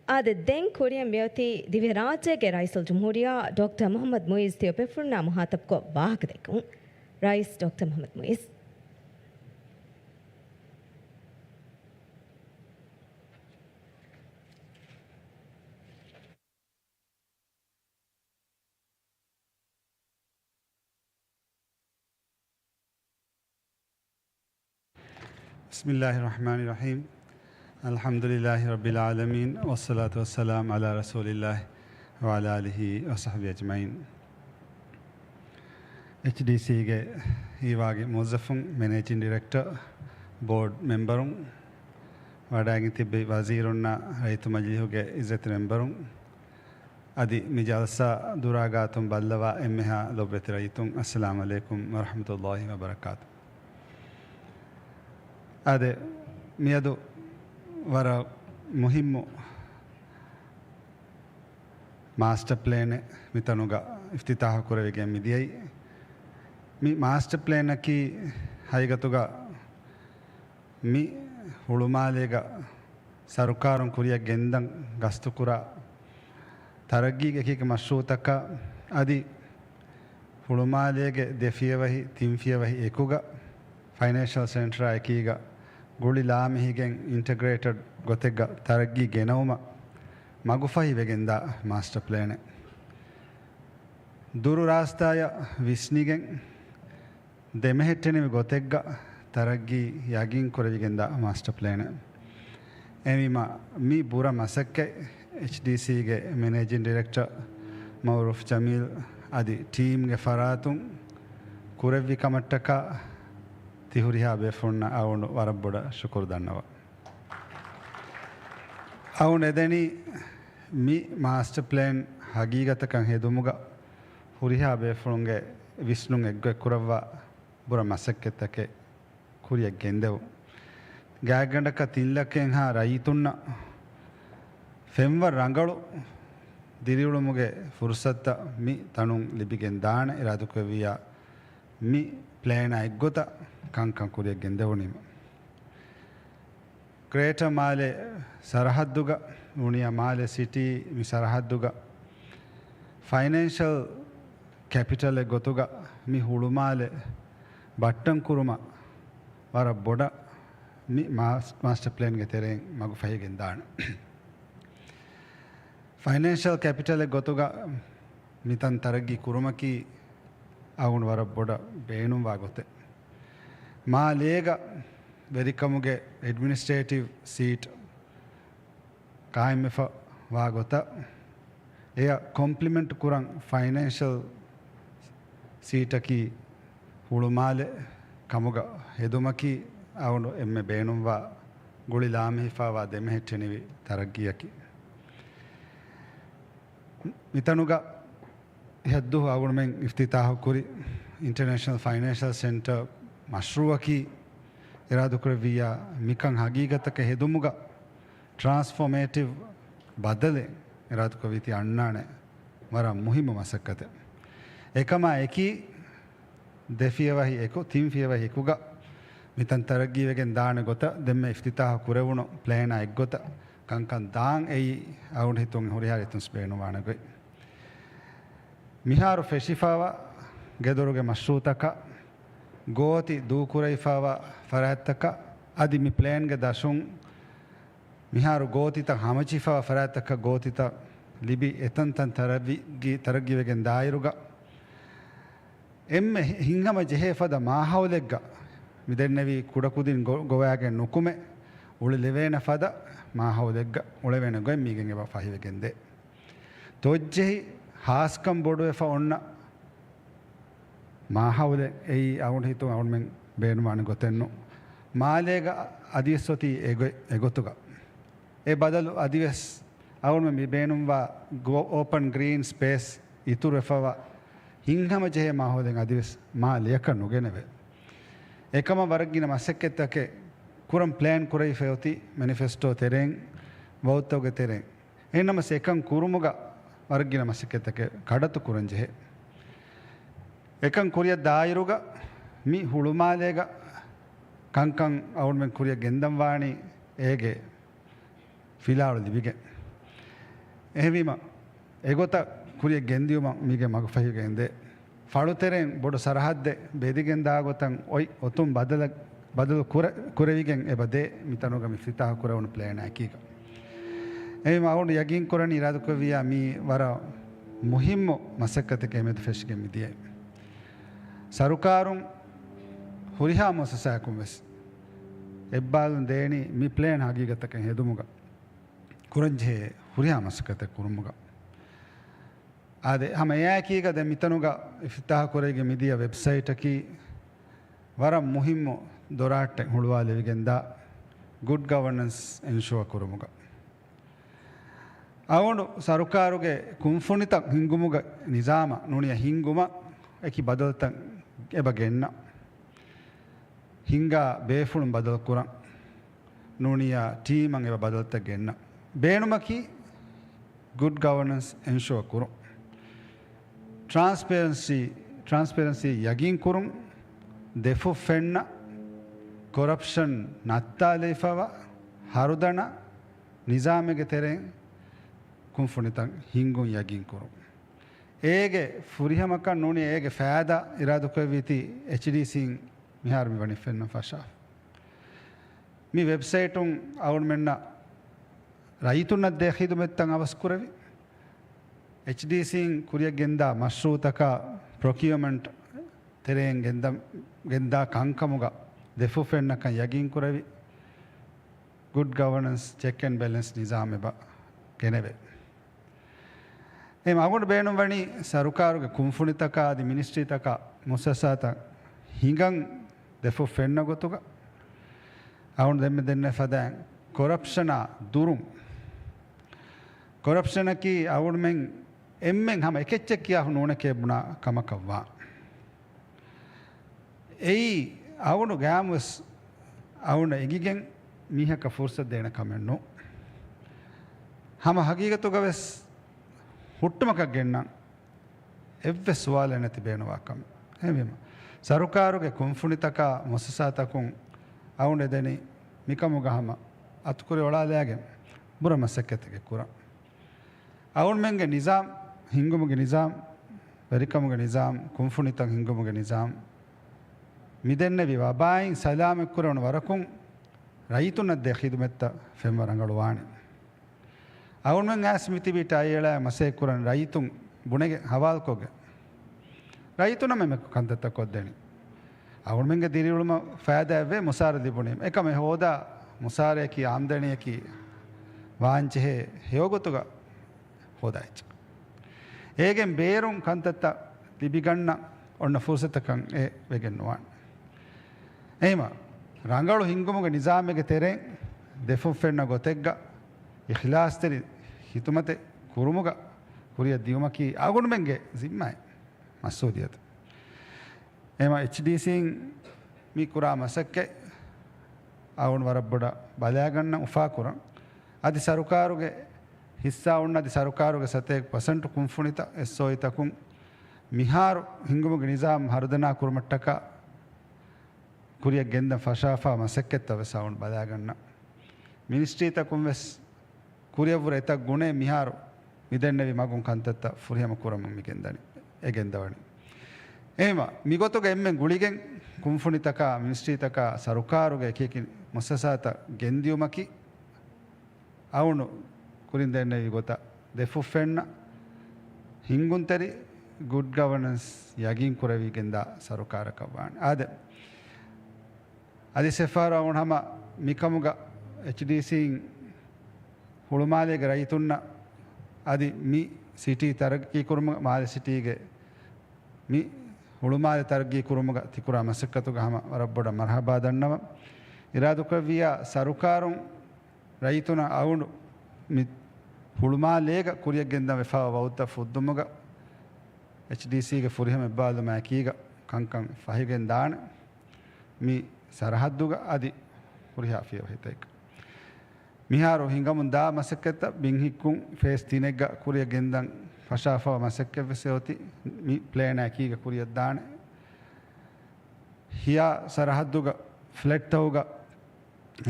އާދެ، ދެން ކުރިއަށް މިއޮތީ ދިވެހިރާއްޖޭގެ ރައީސުލްޖުމްހޫރިއްޔާ ޑޮކްޓަރ މުޙައްމަދު މުޢިއްޒު ތިޔަބޭފުޅުންނާ މުޚާޠަބުކޮށް ވާހަކަދެއްކުން. ރައީސް ޑޮކްޓަރ މުޙައްމަދު މުޢިއްޒު. بسم الله الرحمن الرحيم. الحمد لله رب العالمين، والصلاة والسلام على رسول الله وعلى آله وصحبه أجمعين. އެޗްޑީސީގެ ހީވާގި މުވައްޒަފުން، މެނޭޖިން ޑިރެކްޓަރ، ބޯޑް މެމްބަރުން، ވަޑައިގެން ތިއްބެވި ވަޒީރުންނާ ރައްޔިތު މަޖިލީހުގެ އިއްޒަތް މެމްބަރުން، އަދި މި ޖަލްސާ ދުރާގާތުން ބައްލަވާ އެންމެހާ ލޮބުވެތި ރައްޔިތުން، އައްސަލާމު ޢަލައިކުމް ވަރަޙްމަތުﷲި ވަބަރަކާތު. އާދެ، މިއަދު ވަރަށް މުހިއްމު މާސްޓަ ޕްލޭނެއް މިތަނުގަ އިފްތިތާޙު ކުރެވިގެން މިދިޔައީ. މި މާސްޓަ ޕްލޭނަކީ ހަގީގަތުގަ މި ހުޅުމާލޭގަ ސަރުކާރުން ކުރިއަށް ގެންދަން ގަސްތުކުރާ ތަރައްގީގެ އެކިއެކި މަޝްރޫޢުތަކާ އަދި ހުޅުމާލޭގެ ދެ ފިޔަވަހި، ތިން ފިޔަވަހި އެކުގަ ފައިނޭންޝަލް ސެންޓަރާ އެކީގަ ގުޅި ލާމެހިގެން އިންޓަގްރޭޓެޑް ގޮތެއްގަ ތަރައްގީ ގެނައުމަށް މަގުފަހި ވެގެންދާ މާސްޓަ ޕްލޭނެއް. ދުރު ރާސްތާޔަށް ވިސްނިގެން ދެމެހެއްޓެނިވި ގޮތެއްގަ ތަރައްގީ ޔަގީން ކުރެވިގެންދާ މާސްޓަ ޕްލޭނެއް. އެހެންވީމަ، މި ބުރަ މަސައްކަތް އެޗްޑީސީގެ މެނޭޖިން ޑިރެކްޓަރ މައުރޫފް ޖަމީލް އަދި ޓީމްގެ ފަރާތުން ކުރެއްވި ކަމަށްޓަކާ ތި ހުރިހާ ބޭފުޅުންނަށް އަޅުގަނޑު ވަރަށް ބޮޑަށް ޝުކުރު ދަންނަވަން. އަޅުގަނޑު އެދެނީ މި މާސްޓަ ޕްލޭން ހަގީގަތަކަށް ހެދުމުގަ ހުރިހާ ބޭފުޅުންގެ ވިސްނުން އެއްގޮތް ކުރައްވާ ބުރަ މަސައްކަތްތަކެއް ކުރިއަށް ގެންދެވުން. ގާތްގަނޑަކަށް ތިން ލައްކައެއްހާ ރައްޔިތުންނަށް ފެންވަރު ރަނގަޅު ދިރިއުޅުމުގެ ފުރުސަތުތައް މި ތަނުން ލިބިގެން ދާނެ އިރާދަކުރެއްވިއްޔާ، މި ޕްލޭނާ އެއްގޮތަށް ކަންކަން ކުރިއަށް ގެންދެވުނީމަ. ގްރޭޓަ މާލެ ސަރަހައްދުގަ އުނިޔާ މާލެ ސިޓީ މި ސަރަހައްދުގަ ފައިނޭންޝަލް ކެޕިޓަލެއް ގޮތުގަ މި ހުޅުމާލެ ބައްޓަން ކުރުމަށް ވަރަށް ބޮޑަށް މި މާސް-، މާސްޓަ ޕްލޭންގެ ތެރެއިން މަގުފަހިގެން ދާނެ. ފައިނޭންޝަލް ކެޕިޓަލެއް ގޮތުގަ މިތަން ތަރައްގީ ކުރުމަކީ އަޅުގަނޑު ވަރަށް ބޮޑަށް ބޭނުންވާ ގޮތެއް. މާލޭގަ ވެރިކަމުގެ އެޑްމިނިސްޓްރޭޓިވް ސީޓް ޤާއިމްވެފަ ވާ ގޮތަށް، އެޔަށް ކޮމްޕްލިމެންޓް ކުރަން ފައިނޭންޝަލް ސީޓަކީ ހުޅުމާލެ ކަމުގަ ހެދުމަކީ އަޅުގަނޑު އެންމެ ބޭނުންވާ ގުޅި ލާމެހިފާވާ ދެމެހެއްޓެނިވި ތަރައްގީއަކީ. މިތަނުގަ އެހައްދު އަޅުގަނޑުމެން އިފްތިތާޙު ކުރި އިންޓަރނޭޝަނަލް ފައިނޭންޝަލް ސެންޓަރ މަޝްރޫޢަކީ އިރާދަކުރެއްވިއްޔާ، މިކަން ހަގީގަތަކަށް ހެދުމުގަ ޓްރާންސްފޯމޭޓިވް ބަދަލެއް އިރާދަކުރެއްވީތީ އަންނާނެ ވަރަށް މުހިއްމު މަސައްކަތެއް. އެކަމާ އެކީ، ދެ ފިޔަވަހި އެކު، ތިން ފިޔަވަހި އެކުގަ މިތަން ތަރައްގީވެގެން ދާނެ ގޮތަށް ދެންމެ އިފްތިތާޙު ކުރެވުނު ޕްލޭނާ އެއްގޮތަށް ކަންކަން ދާން އެއީ އަޅުގަނޑު ހިތުން ހުރިހާ ރީތިންސް ބޭނުންވާނެ ގޮތް. މިހާރު ފެށިފައިވާ ގެދޮރުގެ މަޝްރޫޢުތަކަށް، ގޯތި ދޫކުރެވިފައިވާ ފަރާތްތަކަށް އަދި މި ޕްލޭންގެ ދަށުން މިހާރު ގޯތިތައް ހަމަޖެހިފައިވާ ފަރާތްތަކަށް ގޯތިތައް ލިބި އެތަންތަން ތަރައްގީ-، ތަރައްގީވެގެން ދާއިރުގަ، އެންމެ ހި-، ހިތްހަމަ ޖެހޭ ފަދަ މާހައުލެއްގަ މި ދެންނެވީ ކުޑަކުދިން ގޮ-، ގޮވާގެން ނުކުމެ، އުޅެލެވޭނެ ފަދަ މާހައުލެއްގަ އުޅެވޭނެ ގޮތް މީގެން އެބަ ފަހިވެގެން ދޭ. ތޮއްޖެހި ހާސްކަން ބޮޑުވެފަ އޮންނަ މާހައުލެއް އެއީ އަޅުގަނޑު ހިތުން އަޅުގަނޑުމެން ބޭނުންވާނެ ގޮތެއް ނޫން. މާލޭގަ އަދިވެސް އޮތީ އެގޮތް-، އެގޮތުގަ. އެ ބަދަލު އަދިވެސް އަޅުގަނޑުމެން މި ބޭނުންވާ ގޯ-، އޯޕަން ގްރީން ސްޕޭސް އިތުރުވެފައިވާ ހިތްހަމަ ޖެހޭ މާހައުލެއް އަދިވެސް މާލެއަކަށް ނުގެނެވޭ. އެކަމަށް ވަރަށް ގިނަ މަސައްކަތްތަކެއް ކުރަން ޕްލޭން ކުރެވިފައި އޮތީ މެނިފެސްޓޯ ތެރެއިން، ވައުދުތަކުގެ ތެރެއިން. އެހެންނަމަވެސް އެކަން ކުރުމުގަ ވަރަށް ގިނަ މަސައްކަތްތަކެއް ކަޑައްތު ކުރަން ޖެހޭ. އެކަން ކުރިއަށް ދާއިރުގަ މި ހުޅުމާލޭގަ ކަންކަން އަޅުގަނޑުމެން ކުރިއަށް ގެންދަން ވާނީ އޭގެ ފިލާވަޅު ލިބިގެން. އެހެންވީމަ، އެގޮތަށް ކުރިއަށް ގެންދިޔުމަށް މީގެ މަގުފަހިވެގެންދޭ. ފަޅުތެރެއިން ބޮޑު ސަރަހައްދެއް ބެދިގެންދާ ގޮތަށް އޮތް އޮތުން ބަދަލަށް، ބަދަލު ކުރެ-، ކުރެވިގެން އެބަ ދޭ މިތަނުގަ މި އިފްތިތާހު ކުރެވުނު ޕްލޭނާ އެކީގަ. އެހެންވީމަ އަޅުގަނޑު ޔަގީން ކުރަނީ އިރާދަކުރެއްވިއްޔާ މީ ވަރަށް މުހިއްމު މަސައްކަތެއް އެމެދު ފެށިގެން މިދިޔައީ. ސަރުކާރުން ހުރިހާ މުއައްސަސާއަކުން ވެސް އެއްބާލުން ދޭނީ މި ޕްލޭން ހަގީގަތަކަށް ހެދުމުގަ، ކުރަންޖެހޭ ހުރިހާ މަސައްކަތެއް ކުރުމުގަ. އާދެ، ހަމަ އެއާއެކީގަ ދެން މިތަނުގަ އިފްތިތާހު ކުރެވިގެން މިދިޔަ ވެބްސައިޓަކީ ވަރަށް މުހިއްމު ދޮރާށްޓެއް ހުޅުވާލެވިގެންދާ ގުޑް ގަވަނަންސް އެންޝުއަ ކުރުމުގަ. އަޅުގަނޑު ސަރުކާރުގެ ކުންފުނިތައް ހިންގުމުގެ ނިޒާމަށް ނޫނީ ހިންގުމަށް އެކި ބަދަލުތައް އެބަ ގެންނަ. ހިންގާ ބޭފުޅުން ބަދަލުކުރަން ނޫނީ ޓީމަށް އެބަ ބަދަލުތައް ގެންނަ. ބޭނުމަކީ ގުޑް ގަވަނަންސް އެންޝުއަ ކުރުން. ޓްރާންސްޕޭރެންސީ، ޓްރާންސްޕޭރެންސީ ޔަގީން ކުރުން، ދެފުށް ފެންނަ، ކޮރަޕްޝަން ނައްތާލައިފަވާ، ހަރުދަނާ ނިޒާމެއްގެ ތެރެއިން ކުންފުނިތައް ހިންގުން ޔަގީން ކުރުން. އޭގެ ފުރިހަމަކަން ނޫނީ އޭގެ ފައިދާ އިރާދަކުރެއްވީތީ އެޗްޑީސީން މިހާރު މި ވަނީ ފެންނަން ފަށާފަ. މި ވެބްސައިޓުން އަޅުގަނޑުމެންނަށް ރައްޔިތުންނަށް ދޭ ޚިދުމަތްތައް އަވަސްކުރެވި، އެޗްޑީސީން ކުރިއަށް ގެންދާ މަޝްރޫއުތަކާ ޕްރޮކިއުމަންޓް ތެރެއިން ގެންދަ-، ގެންދާ ކަންކަމުގަ ދެފުށް ފެންނަކަން ޔަގީންކުރެވި، ގުޑް ގަވަނަންސް ޗެކް އެންޑް ބެލެންސް ނިޒާމް އެބަ ގެނެވޭ. އެހެން އަޅުގަނޑު ބޭނުންވަނީ ސަރުކާރުގެ ކުންފުނިތަކާ އަދި މިނިސްޓްރީތަކާ މުއައްސަސާތައް ހިނގަން ދެފުށް ފެންނަ ގޮތުގަ އަޅުގަނޑު ދެންމެ ދެންނެވި ފަދައިން ކޮރަޕްޝަނާ ދުރުން. ކޮރަޕްޝަނަކީ އަޅުގަނޑުމެން އެންމެން ހަމަ އެކެއްޗެއް ކިޔާފަ ނޫނެކޭ ބުނާ ކަމަކަށްވާ. އެއީ އަޅުގަނޑު ގައިމުވެސް އަޅުގަނޑަށް އެނގިގެން މީހަކަށް ފުރުސަތު ދޭނެ ކަމެއް ނޫން. ހަމަ ހަގީގަތުގަވެސް ހުއްޓުމަކަށް ގެންނަން އެއްވެސް ސުވާލެއް ނެތި ބޭނުންވާ ކަމެއް. އެހެންވީމަ، ސަރުކާރުގެ ކުންފުނިތަކާ މުއައްސަސާތަކުން އަޅުގަނޑު އެދެނީ މިކަމުގަ ހަމަ އަތުކުރި އޮޅާލައިގެން ބުރަ މަސައްކަތެއް ކުރަން. އަޅުގަނޑުމެންގެ ނިޒާމް، ހިންގުމުގެ ނިޒާމް، ވެރިކަމުގެ ނިޒާމް، ކުންފުނިތައް ހިންގުމުގެ ނިޒާމް، މި ދެންނެވި ވަބާއިން ސަލާމަތްކުރެވުނު ވަރަކުން ރައްޔިތުންނަށް ދޭ ޚިދުމަތްތައް ފެންވަ ރަނގަޅުވާނެ. އަޅުގަނޑުމެން އައިސް މިތިބީ ޓައި އެޅާ މަސައްކަތް ކުރަން ރައްޔިތުން ބުނެގެން ހަވާލުކޮށްގެން. ރައްޔިތުންނަށް މެމެ ކަންތައްތައް ކޮށްދެނީ. އަޅުގަނޑުމެންގެ ދިރިއުޅުމަށް ފައިދާއެއްވޭ މުސާރަ ލިބުނީ. އެކަމެއް ހޯދާ މުސާރައަކީ އާމްދަނީއަކީ ވާންޖެހޭ ހެޔޮގޮތުގަ ހޯދާ އެއްޗެއް. އޭގެން ބޭރުން ކަންތައްތައް ލިބިގަންނަ އޮންނަ ފުރުސަތަކަށް އެ ވެގެން ނުވާނެ. އެހެމަ ރަނގަޅު ހިންގުމުގެ ނިޒާމެއްގެ ތެރެއިން ދެފުށް ފެންނަ ގޮތެއްގަ އިޚްލާސްތެރި ޚިދުމަތެއް ކުރުމުގަ ކުރިއަށް ދިޔުމަކީ އަޅުގަނޑުމެންގެ ޒިންމާއެއް މަސްއޫލިއްޔަތެއް. އެހެމަ އެޗްޑީސީން މި ކުރާ މަސައްކަތް އަޅުގަނޑު ވަރަށް ބޮޑަށް ބަލައިގަންނަ އުފާކުރަން. އަދި ސަރުކާރުގެ ހިއްސާ އޮންނަ އަދި ސަރުކާރުގެ ސަތޭކަ ޕަސެންޓު ކުންފުނިތައް އެސްއޯއީތަކުން މިހާރު ހިންގުމުގެ ނިޒާމް ހަރުދަނާ ކުރުމަށްޓަކާ ކުރިއަށް ގެންދަން ފަށާފާ މަސައްކަތްތައް ވެސް އަޅުގަނޑު ބަލައިގަންނަ. މިނިސްޓްރީތަކުން ވެސް ކުރިއަށްވުރެ އެތައް ގުނައެއް މިހާރު މިދެންނެވި މަގުން ކަންތައްތައް ފުރިހަމަ ކުރަމުން މިގެންދަނީ، އެ ގެންދަވަނީ. އެހެމަ މިގޮތުގަ އެންމެން ގުޅިގެން ކުންފުނިތަކާ، މިނިސްޓްރީތަކާ، ސަރުކާރުގެ އެކިއެކި މުއައްސަސާތައް ގެންދިޔުމަކީ އަޅުގަނޑު ކުރިން ދެންނެވި ގޮތަށް ދެފުށް ފެންނަ ހިންގުންތެރި ގުޑް ގަވަނަންސް ޔަގީން ކުރެވިގެންދާ ސަރުކާރަކަށް ވާނެ. އާދެ، އަދި ސެފާރު އަޅުގަނޑު ހަމަ މިކަމުގަ އެޗްޑީސީން ހުޅުމާލޭގެ ރައްޔިތުންނަށް އަދި މި ސިޓީ ތަރައްގީ ކުރުމުގަ، މާލެ ސިޓީގެ މި ހުޅުމާލެ ތަރައްގީ ކުރުމުގަ ތިކުރާ މަސައްކަތުގަ ހަމަ ވަރަށް ބޮޑަށް މަރުޙަބާ ދަންނަވަން. އިރާދަކުރެއްވިއްޔާ ސަރުކާރުން ރައްޔިތުންނަށް އަޅުގަނޑު މި ހުޅުމާލޭގަ ކުރިއަށް ގެންދަން ވެފައިވާ ވައުދުތައް ފުއްދުމުގަ އެޗްޑީސީގެ ފުރިހަމަ އެއްބާލުމާއެކީގަ ކަންކަން ފަހިގެން ދާނެ. މި ސަރަހައްދުގަ އަދި ހުރިހާ ފިޔަވަހިތަކަށް މިހާރު ހިނގަމުން ދާ މަސައްކަތްތައް ބިން ހިއްކުން ފޭސް ތިނެއްގަ ކުރިއަށް ގެންދަން ފަށާފައިވާ މަސައްކަތްވެސް އޮތީ މި ޕްލޭނާ އެކީގަ ކުރިއަށް ދާނެ. ހިޔާ ސަރަހައްދުގަ ފްލެޓްތަކުގަ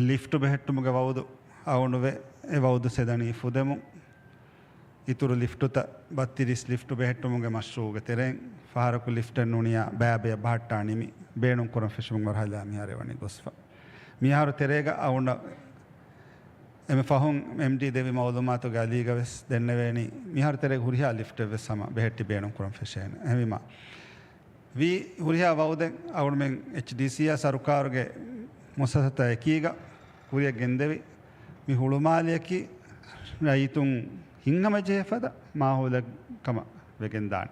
ލިފްޓު ބެހެއްޓުމުގެ ވައުދު އަޅުގަނޑު ވޭ. އެ ވައުދު ސެދަނީ ފުދެމުން. އިތުރު ލިފްޓުތައް، ބައްތިރީސް ލިފްޓު ބެހެއްޓުމުގެ މަޝްރޫޢުގެ ތެރެއިން ފަހަރަކު ލިފްޓެއް ނޫނިޔާ ބައިބަޔަށް ބަހައްޓާ ނިމި، ބޭނުން ކުރަން ފެށުމުގެ މަރުހަލާ މިހާރު ވަނީ ގޮސްފަ. މިހާރު ތެރޭގަ އަޅުގަނޑަށް އެންމެ ފަހުން އެމްޑީ ދެއްވި މައުލޫމާތުގެ އަލީގަ ވެސް ދެންނެވޭނީ، މިހާރު ތެރޭގަ ހުރިހާ ލިފްޓެއް ވެސް ހަމަ ބެހެއްޓި ބޭނުން ކުރަން ފެށޭނެ. އެހެންވީމާ، ވީ ހުރިހާ ވައުދެއް އަޅުގަނޑުމެން އެޗްޑީސީއާ ސަރުކާރުގެ މުއައްސަސާތައް އެކީގަ ކުރިއަށް ގެންދެވި، މި ހުޅުމާލެއަކީ ރައްޔިތުން ހިތްހަމަޖެހޭ ފަދަ މާހައުލެއް ކަމަށް ވެގެންދާނެ.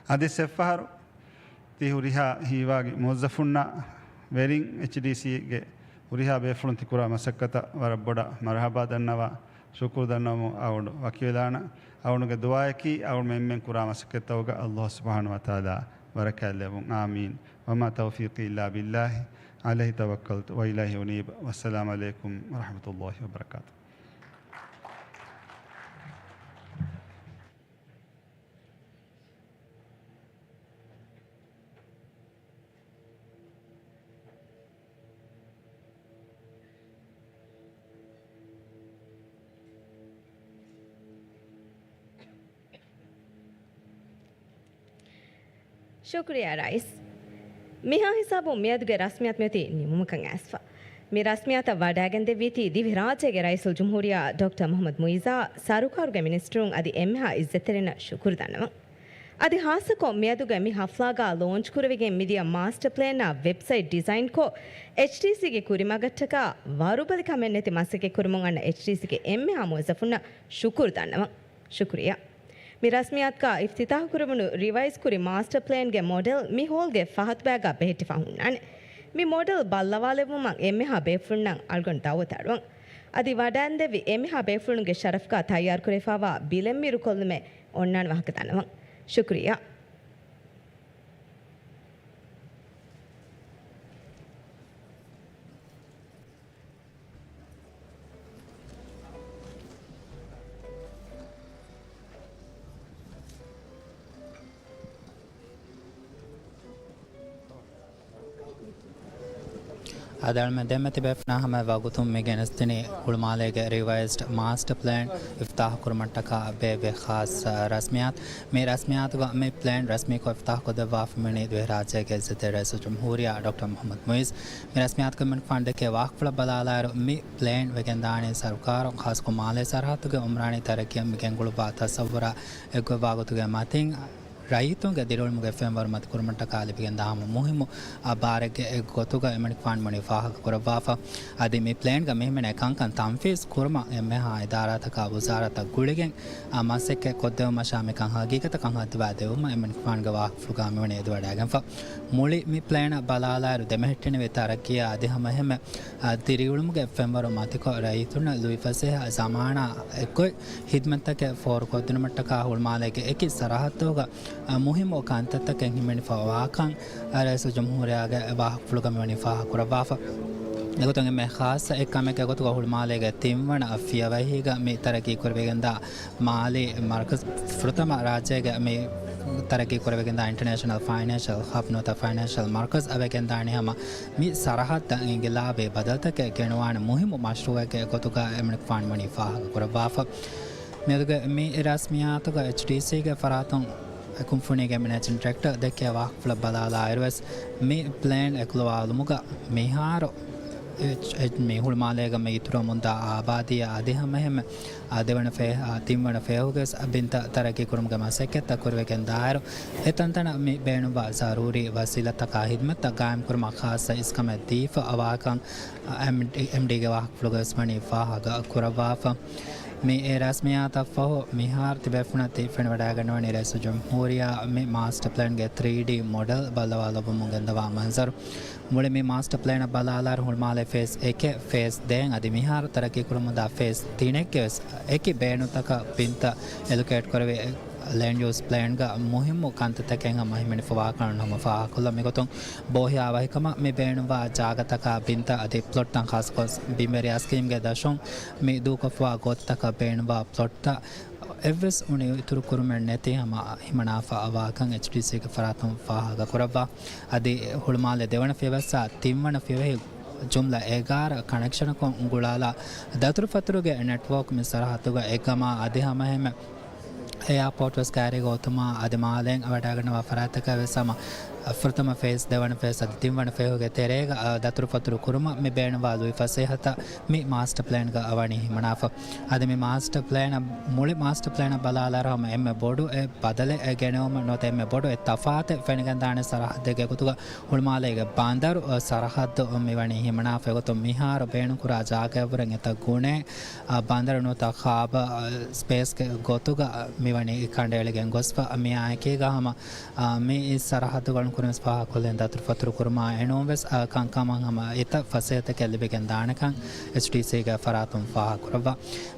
އަދި އެއްފަހަރު ތި ހުރިހާ ހީވާގި މުވައްޒަފުންނާ ވެރިން އެޗްޑީސީގެ ހުރިހާ ބޭފުޅުން ތި ކުރާ މަސައްކަތަށް ވަރަށް ބޮޑަށް މަރުހަބާ ދަންނަވާ، ޝުކުރު ދަންނަވަމުން އަޅުގަނޑު ވަކިވެލާނަން. އަޅުގަނޑުގެ ދުޢާއަކީ އަޅުގަނޑުމެން އެންމެން ކުރާ މަސައްކަތްތަކުގަ ﷲ ސުބްޙާނަހޫ ވަތަޢާލާ ބަރަކާތްލެއްވުން. އާމީން. وما توفيقي إلا بالله، عليه توكلت وإليه أنيب. والسلام عليكم ورحمة الله وبركاته. ޝުކުރިއްޔާ ރައީސް. މިހާ ހިސާބުން މިއަދުގެ ރަސްމިއްޔާތު މިއޮތީ ނިމުމަކަށް އައިސްފަ. މި ރަސްމިއްޔާތަށް ވަޑައިގެންދެއްވީތީ ދިވެހިރާއްޖޭގެ ރައީސުލްޖުމްހޫރިއްޔާ ޑޮކްޓަރ މުޙައްމަދު މުޢިއްޒާ، ސަރުކާރުގެ މިނިސްޓަރުން އަދި އެންމެހާ އިއްޒަތްތެރިންނަށް ޝުކުރު ދަންނަވަން. އަދި ޚާއްޞަކޮށް މިއަދުގެ މި ޙަފްލާގަ ލޯންޗް ކުރެވިގެން މިދިޔަ މާސްޓަ ޕްލޭނާ ވެބްސައިޓް ޑިޒައިންކޮށް، އެޗްޑީސީގެ ކުރިމަގަށްޓަކާ ވަރުބަލި ކަމެއް ނެތި މަސައްކަތް ކުރުމުން އަންނަ އެޗްޑީސީގެ އެންމެހާ މުވައްޒަފުންނަށް ޝުކުރު ދަންނަވަން. ޝުކުރިއްޔާ. މި ރަސްމިއްޔާތުގަ އިފްތިތާޙު ކުރެވުނު ރިވައިޒް ކުރި މާސްޓަ ޕްލޭންގެ މޮޑެލް މި ހޯލްގެ ފަހަތުބައިގަ ބެހެއްޓިފަ ހުންނާނެ. މި މޮޑެލް ބައްލަވާލެއްވުމަށް އެންމެހާ ބޭފުޅުންނަށް އަޅުގަނޑު ދަޢުވަތު އަޑުއަން. އަދި ވަޑައިންދެއްވި އެންމެހާ ބޭފުޅުންގެ ޝަރަފުގަ ތައްޔާރުކުރެވިފައިވާ ބިލެއް މި އިރުކޮށްލުމެއް އޮންނާނެ ވާހަކަ ދަންނަވަން. ޝުކުރިއްޔާ. އަދި އަޅުމެން ދެންމެ ތިބޭފުޅުންނާ ހަމަ ވަގުތުން މި ގެނެސްދިނީ ހުޅުމާލޭގެ ރިވައިޒްޑް މާސްޓަ ޕްލޭން އިފްތިތާޙު ކުރުމަށްޓަކާ ބޭއްވި ޚާއްޞަ ރަސްމިއްޔާތު. މި ރަސްމިއްޔާތުގަ މި ޕްލޭން ރަސްމީކޮށް އިފްތިތާޙު ކޮށްދެއްވާފަ މިވަނީ ދިވެހިރާއްޖޭގެ އިއްޒަތްތެރި ރައީސުލްޖުމްހޫރިއްޔާ ޑޮކްޓަރ މުޙައްމަދު މުޢިއްޒު. މި ރަސްމިއްޔާތުގައި މިން ފަންޑެކޭ ވާހަކަފުޅަށް ބަލާލާއިރު، މި ޕްލޭން ވެގެންދާނީ ސަރުކާރުން ޚާއްޞަކޮށް މާލޭ ސަރަހައްދުގެ އުމްރާނީ ތަރައްޤީއަށް މި ގެންގުޅުއްވާ ތަސައްވުރާ އެއްގޮތްވާގޮތުގެ މަތިން، ރައްޔިތުންގެ ދިރިއުޅުމުގެ ފެންވަރު މަތި ކުރުމަށްޓަކާ ލިބިގެންދާ ހަމަ މުހިއްމު، އާ، ބާރެއްގެ އެއްގޮތުގަ އެމަނިކުފާނު ވަނީ ފާހަގަ ކުރައްވާފަ. އަދި މި ޕްލޭންގަ މިހިމެނޭ ކަންކަން ތަންފީޒް ކުރުމަށް އެންމެހާ އިދާރާތަކާ ވުޒާރާތަށް ގުޅިގެން، އާ، މަސައްކަތް ކޮށްދެވުމަށާ މިކަން ހަގީގަތަށް ކަން ހައްދަވާ ދެއްވުމަށް އެމަނިކުފާނުގެ ވާހަކަފުޅުގަ މިވަނީ އެދިވަޑައިގެންފަ. މުޅި މި ޕްލޭނަށް ބަލާލާއިރު ދެމެހެއްޓެނިވި ތަރައްޤީއާ އަދި ހަމައެހެންމެ، އާ، ދިރިއުޅުމުގެ ފެންވަރު މަތިކޮށް ރައްޔިތުންނަށް ލުއިފަސޭހަ ޒަމާނާ އެއްގޮތް ޚިދްމަތްތަކެއް ފޯރުކޮށްދިނުމަށްޓަކާ ހުޅުމާލޭގެ އެކި ސަރަހައްދުގަ، އަ، މުހިއްމު ކަންތައްތަކެއް ހިމެނިފަ ވާކަން، އަ، ރައީސުލްޖުމްހޫރިއްޔާގެ ވާހަކަފުޅުގަ މިވަނީ ފާހަގަކުރައްވާފަ. އެގޮތުން އެންމެ ޚާއްޞަ އެއްކަމެއްގެ ގޮތުގަ ހުޅުމާލޭގެ ތިންވަނަ ފިޔަވަހީގަ މި ތަރައްޤީ ކުރެވިގެންދާ މާލީ މަރުކަޒް، ފުރަތަމަ ރާއްޖޭގަ މި ތަރައްޤީ ކުރެވިގެންދާ އިންޓަރނޭޝަނަލް ފައިނޭންޝަލް ހަބް ނުވަތަ ފައިނޭންޝަލް މަރުކަޒް އަށް ވެގެންދާނީ ހަމަ މި ސަރަހައްދަށް އިންގިލާބީ ބަދަލުތަކެއް ގެނުވާނެ މުހިއްމު މަޝްރޫއެއްގެ ގޮތުގަ އެމަނިކުފާނު ވަނީ ފާހަގަކުރައްވާފަ. މިއަދުގެ މި ރަސްމިއްޔާތުގަ އެޗްޑީސީގެ ފަރާތުން ކުންފުނީގެ މެނޭޖިން ޑިރެކްޓަރ ދެއްކޭ ވާހަކަފުޅަށް ބަލާލާއިރުވެސް، މި ޕްލޭން އެކުލަވާލުމުގަ މިހާރު އެޗް، އެޗް، މި ހުޅުމާލޭގަ މި އިތުރަށް މުންދާ އާބާދީއާ އަދި ހަމައެހެންމެ އާ، ދެވަނަ ފޭ، އާ، ތިންވަނަ ފޭހުގެ ވެސް ބިންތައް ތަރައްޤީ ކުރުމުގެ މަސައްކަތްތައް ކުރިވެގެން ދާއިރު، އެ ތަންތަނަށް މި ބޭނުންވާ ޒަރޫރީ ވަސީލަތްތަކާ ޚިދްމަތްތައް ގާއިމް ކުރުމަށް ޚާއްޞަ އިސްކަމެއް ދީފަ އަވާކަން، އާ، އެމްޑީ، އެމްޑީގެ ވާހަކަފުޅުގަވެސް ވަނީ ފާހަގަ ކުރައްވާފަ. މި އެ ރަސްމިއްޔާތަށްފަހު މިހާރު ތިބޭފުޅުންނަށް ތި ފެނިވަޑައިގަންނަވަނީ ރައީސުލްޖުމްހޫރިއްޔާ މި މާސްޓަ ޕްލޭންގެ ތްރީޑީ މޮޑެލް ބައްލަވާލައްވަމުން ގެންދަވާ މަންޒަރު. މުޅި މި މާސްޓަ ޕްލޭނަށް ބަލާލާއިރު ހުޅުމާލޭ ފޭސް އެކެއް، ފޭސް ދޭއް އަދި މިހާރު ތަރައްޤީ ކުރަމުންދާ ފޭސް ތިނެއްގެ ވެސް އެކި ބޭނުންތަކަށް ބިންތައް އެލޮކޭޓް ކުރެވި، ލޭންޑް ޔޫސް ޕްލޭންގަ މުހިއްމު ކަންތައްތަކެއް ހަމަ ހިމެނިފަ ވާކަން ހަމަ ފާހަގަކޮށްލަން. މިގޮތުން ބޯހިޔާވަހިކަމަށް މި ބޭނުންވާ ޖާގަތަކާ ބިންތައް އަދި ޕްލޮޓްތައް ޚާއްޞަކޮށް ބިމެރިޔާ ސްކީމްގެ ދަށުން މި ދޫކޮށްފަވާ ގޮތްތަކަށް ބޭނުންވާ ޕްލޮޓްތައް އެއްވެސް އުނި އިތުރު ކުރުމެއް ނެތި ހަމަ ހިމަނާފަ އަވާކަން އެޗްޑީސީގެ ފަރާތުން ފާހަގަ ކުރައްވާ. އަދި ހުޅުމާލެ ދެވަނަ ފިޔަވައްސާ ތިންވަނަ ފިޔަވަހި ޖުމްލަ އެގާރަ ކަނެކްޝަނަކުން ގުޅާލާ، ދަތުރުފަތުރުގެ ނެޓްވޯކް މި ސަރަހައްދުގަ އެއްގަމާ އަދި ހަމައެހެންމެ އެއާޕޯޓް ވެސް ކައިރީގަ އޮތުމާ އަދި މާލޭން ވަޑައިގަންނަވާ ފަރާތްތަކަށް ވެސް ހަމަ ފުރަތަމަ ފޭސް، ދެވަނަ ފޭސް އަދި ތިންވަނަ ފޭހުގެ ތެރޭގަ، އަ، ދަތުރުފަތުރު ކުރުމަށް މި ބޭނުންވާ ލުއި ފަސޭހަތައް މި މާސްޓަ ޕްލޭންގަ ވަނީ ހިމަނާފަ. އަދި މި މާސްޓަ ޕްލޭނަށް، މުޅި މާސްޓަ ޕްލޭނަށް ބަލާލާއިރު ހަމަ އެންމެ ބޮޑު އެއް ބަދަލެއް ގެނެވުމަށް ނުވަތަ އެންމެ ބޮޑު އެއް ތަފާތެއް ފެނިގެންދާނެ ސަރަހައްދެއްގެ ގޮތުގަ ހުޅުމާލޭގެ ބަނދަރު، އަ، ސަރަހައްދު މިވަނީ ހިމަނާފަ. އެގޮތުން މިހާރު ބޭނުންކުރާ ޖާގައަށްވުރެން އެތައް ގުނޭ، އަ، ބަނދަރު ނުވަތަ ޚާބަ، އަ، ސްޕޭސްގެ ގޮތުގަ މިވަނީ ކަނޑައެޅިގެން ގޮސްފަ. މިއާއެކީގަ ހަމަ، އަ، މި ސަރަހައްދު ގަޅުން ކުރިންވެސް ފާހަގަކޮށްލެން ދަތުރުފަތުރު ކުރުމާ އެނޫންވެސް، އަ، ކަންކަމަށް ހަމަ އެތައް ފަސޭހަތަކެއް ލިބިގެން ދާނެކަން އެޗްޑީސީގެ ފަރާތުން ފާހަގަކުރައްވާ.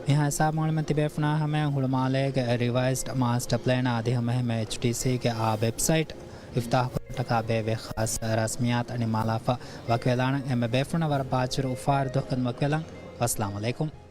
މިހާ ހިސާބު މޮޅުމެން ތިބޭފުނާ ހަމަޔަށް ހުޅުމާލޭގެ ރިވައިޒްޑް މާސްޓަރ ޕްލޭނާ އަދި ހަމަ ހެމެ އެޗްޑީސީގެ އާ ވެބްސައިޓް އިފްތާހުކޮށްޓަކާ ބޭއްވޭ ޚާއްސަ ރަސްމިއްޔާތު ނިންމާލާފަ ވަކިވެލާނަން. އެންމެ ބޭފުނަށް ވަރަށް ބާއްޖަވެރި އުފާވެރި ދުވަހަކަށް ވަކިވެލަން. ވައްސަލާމު ޢަލައިކުމް.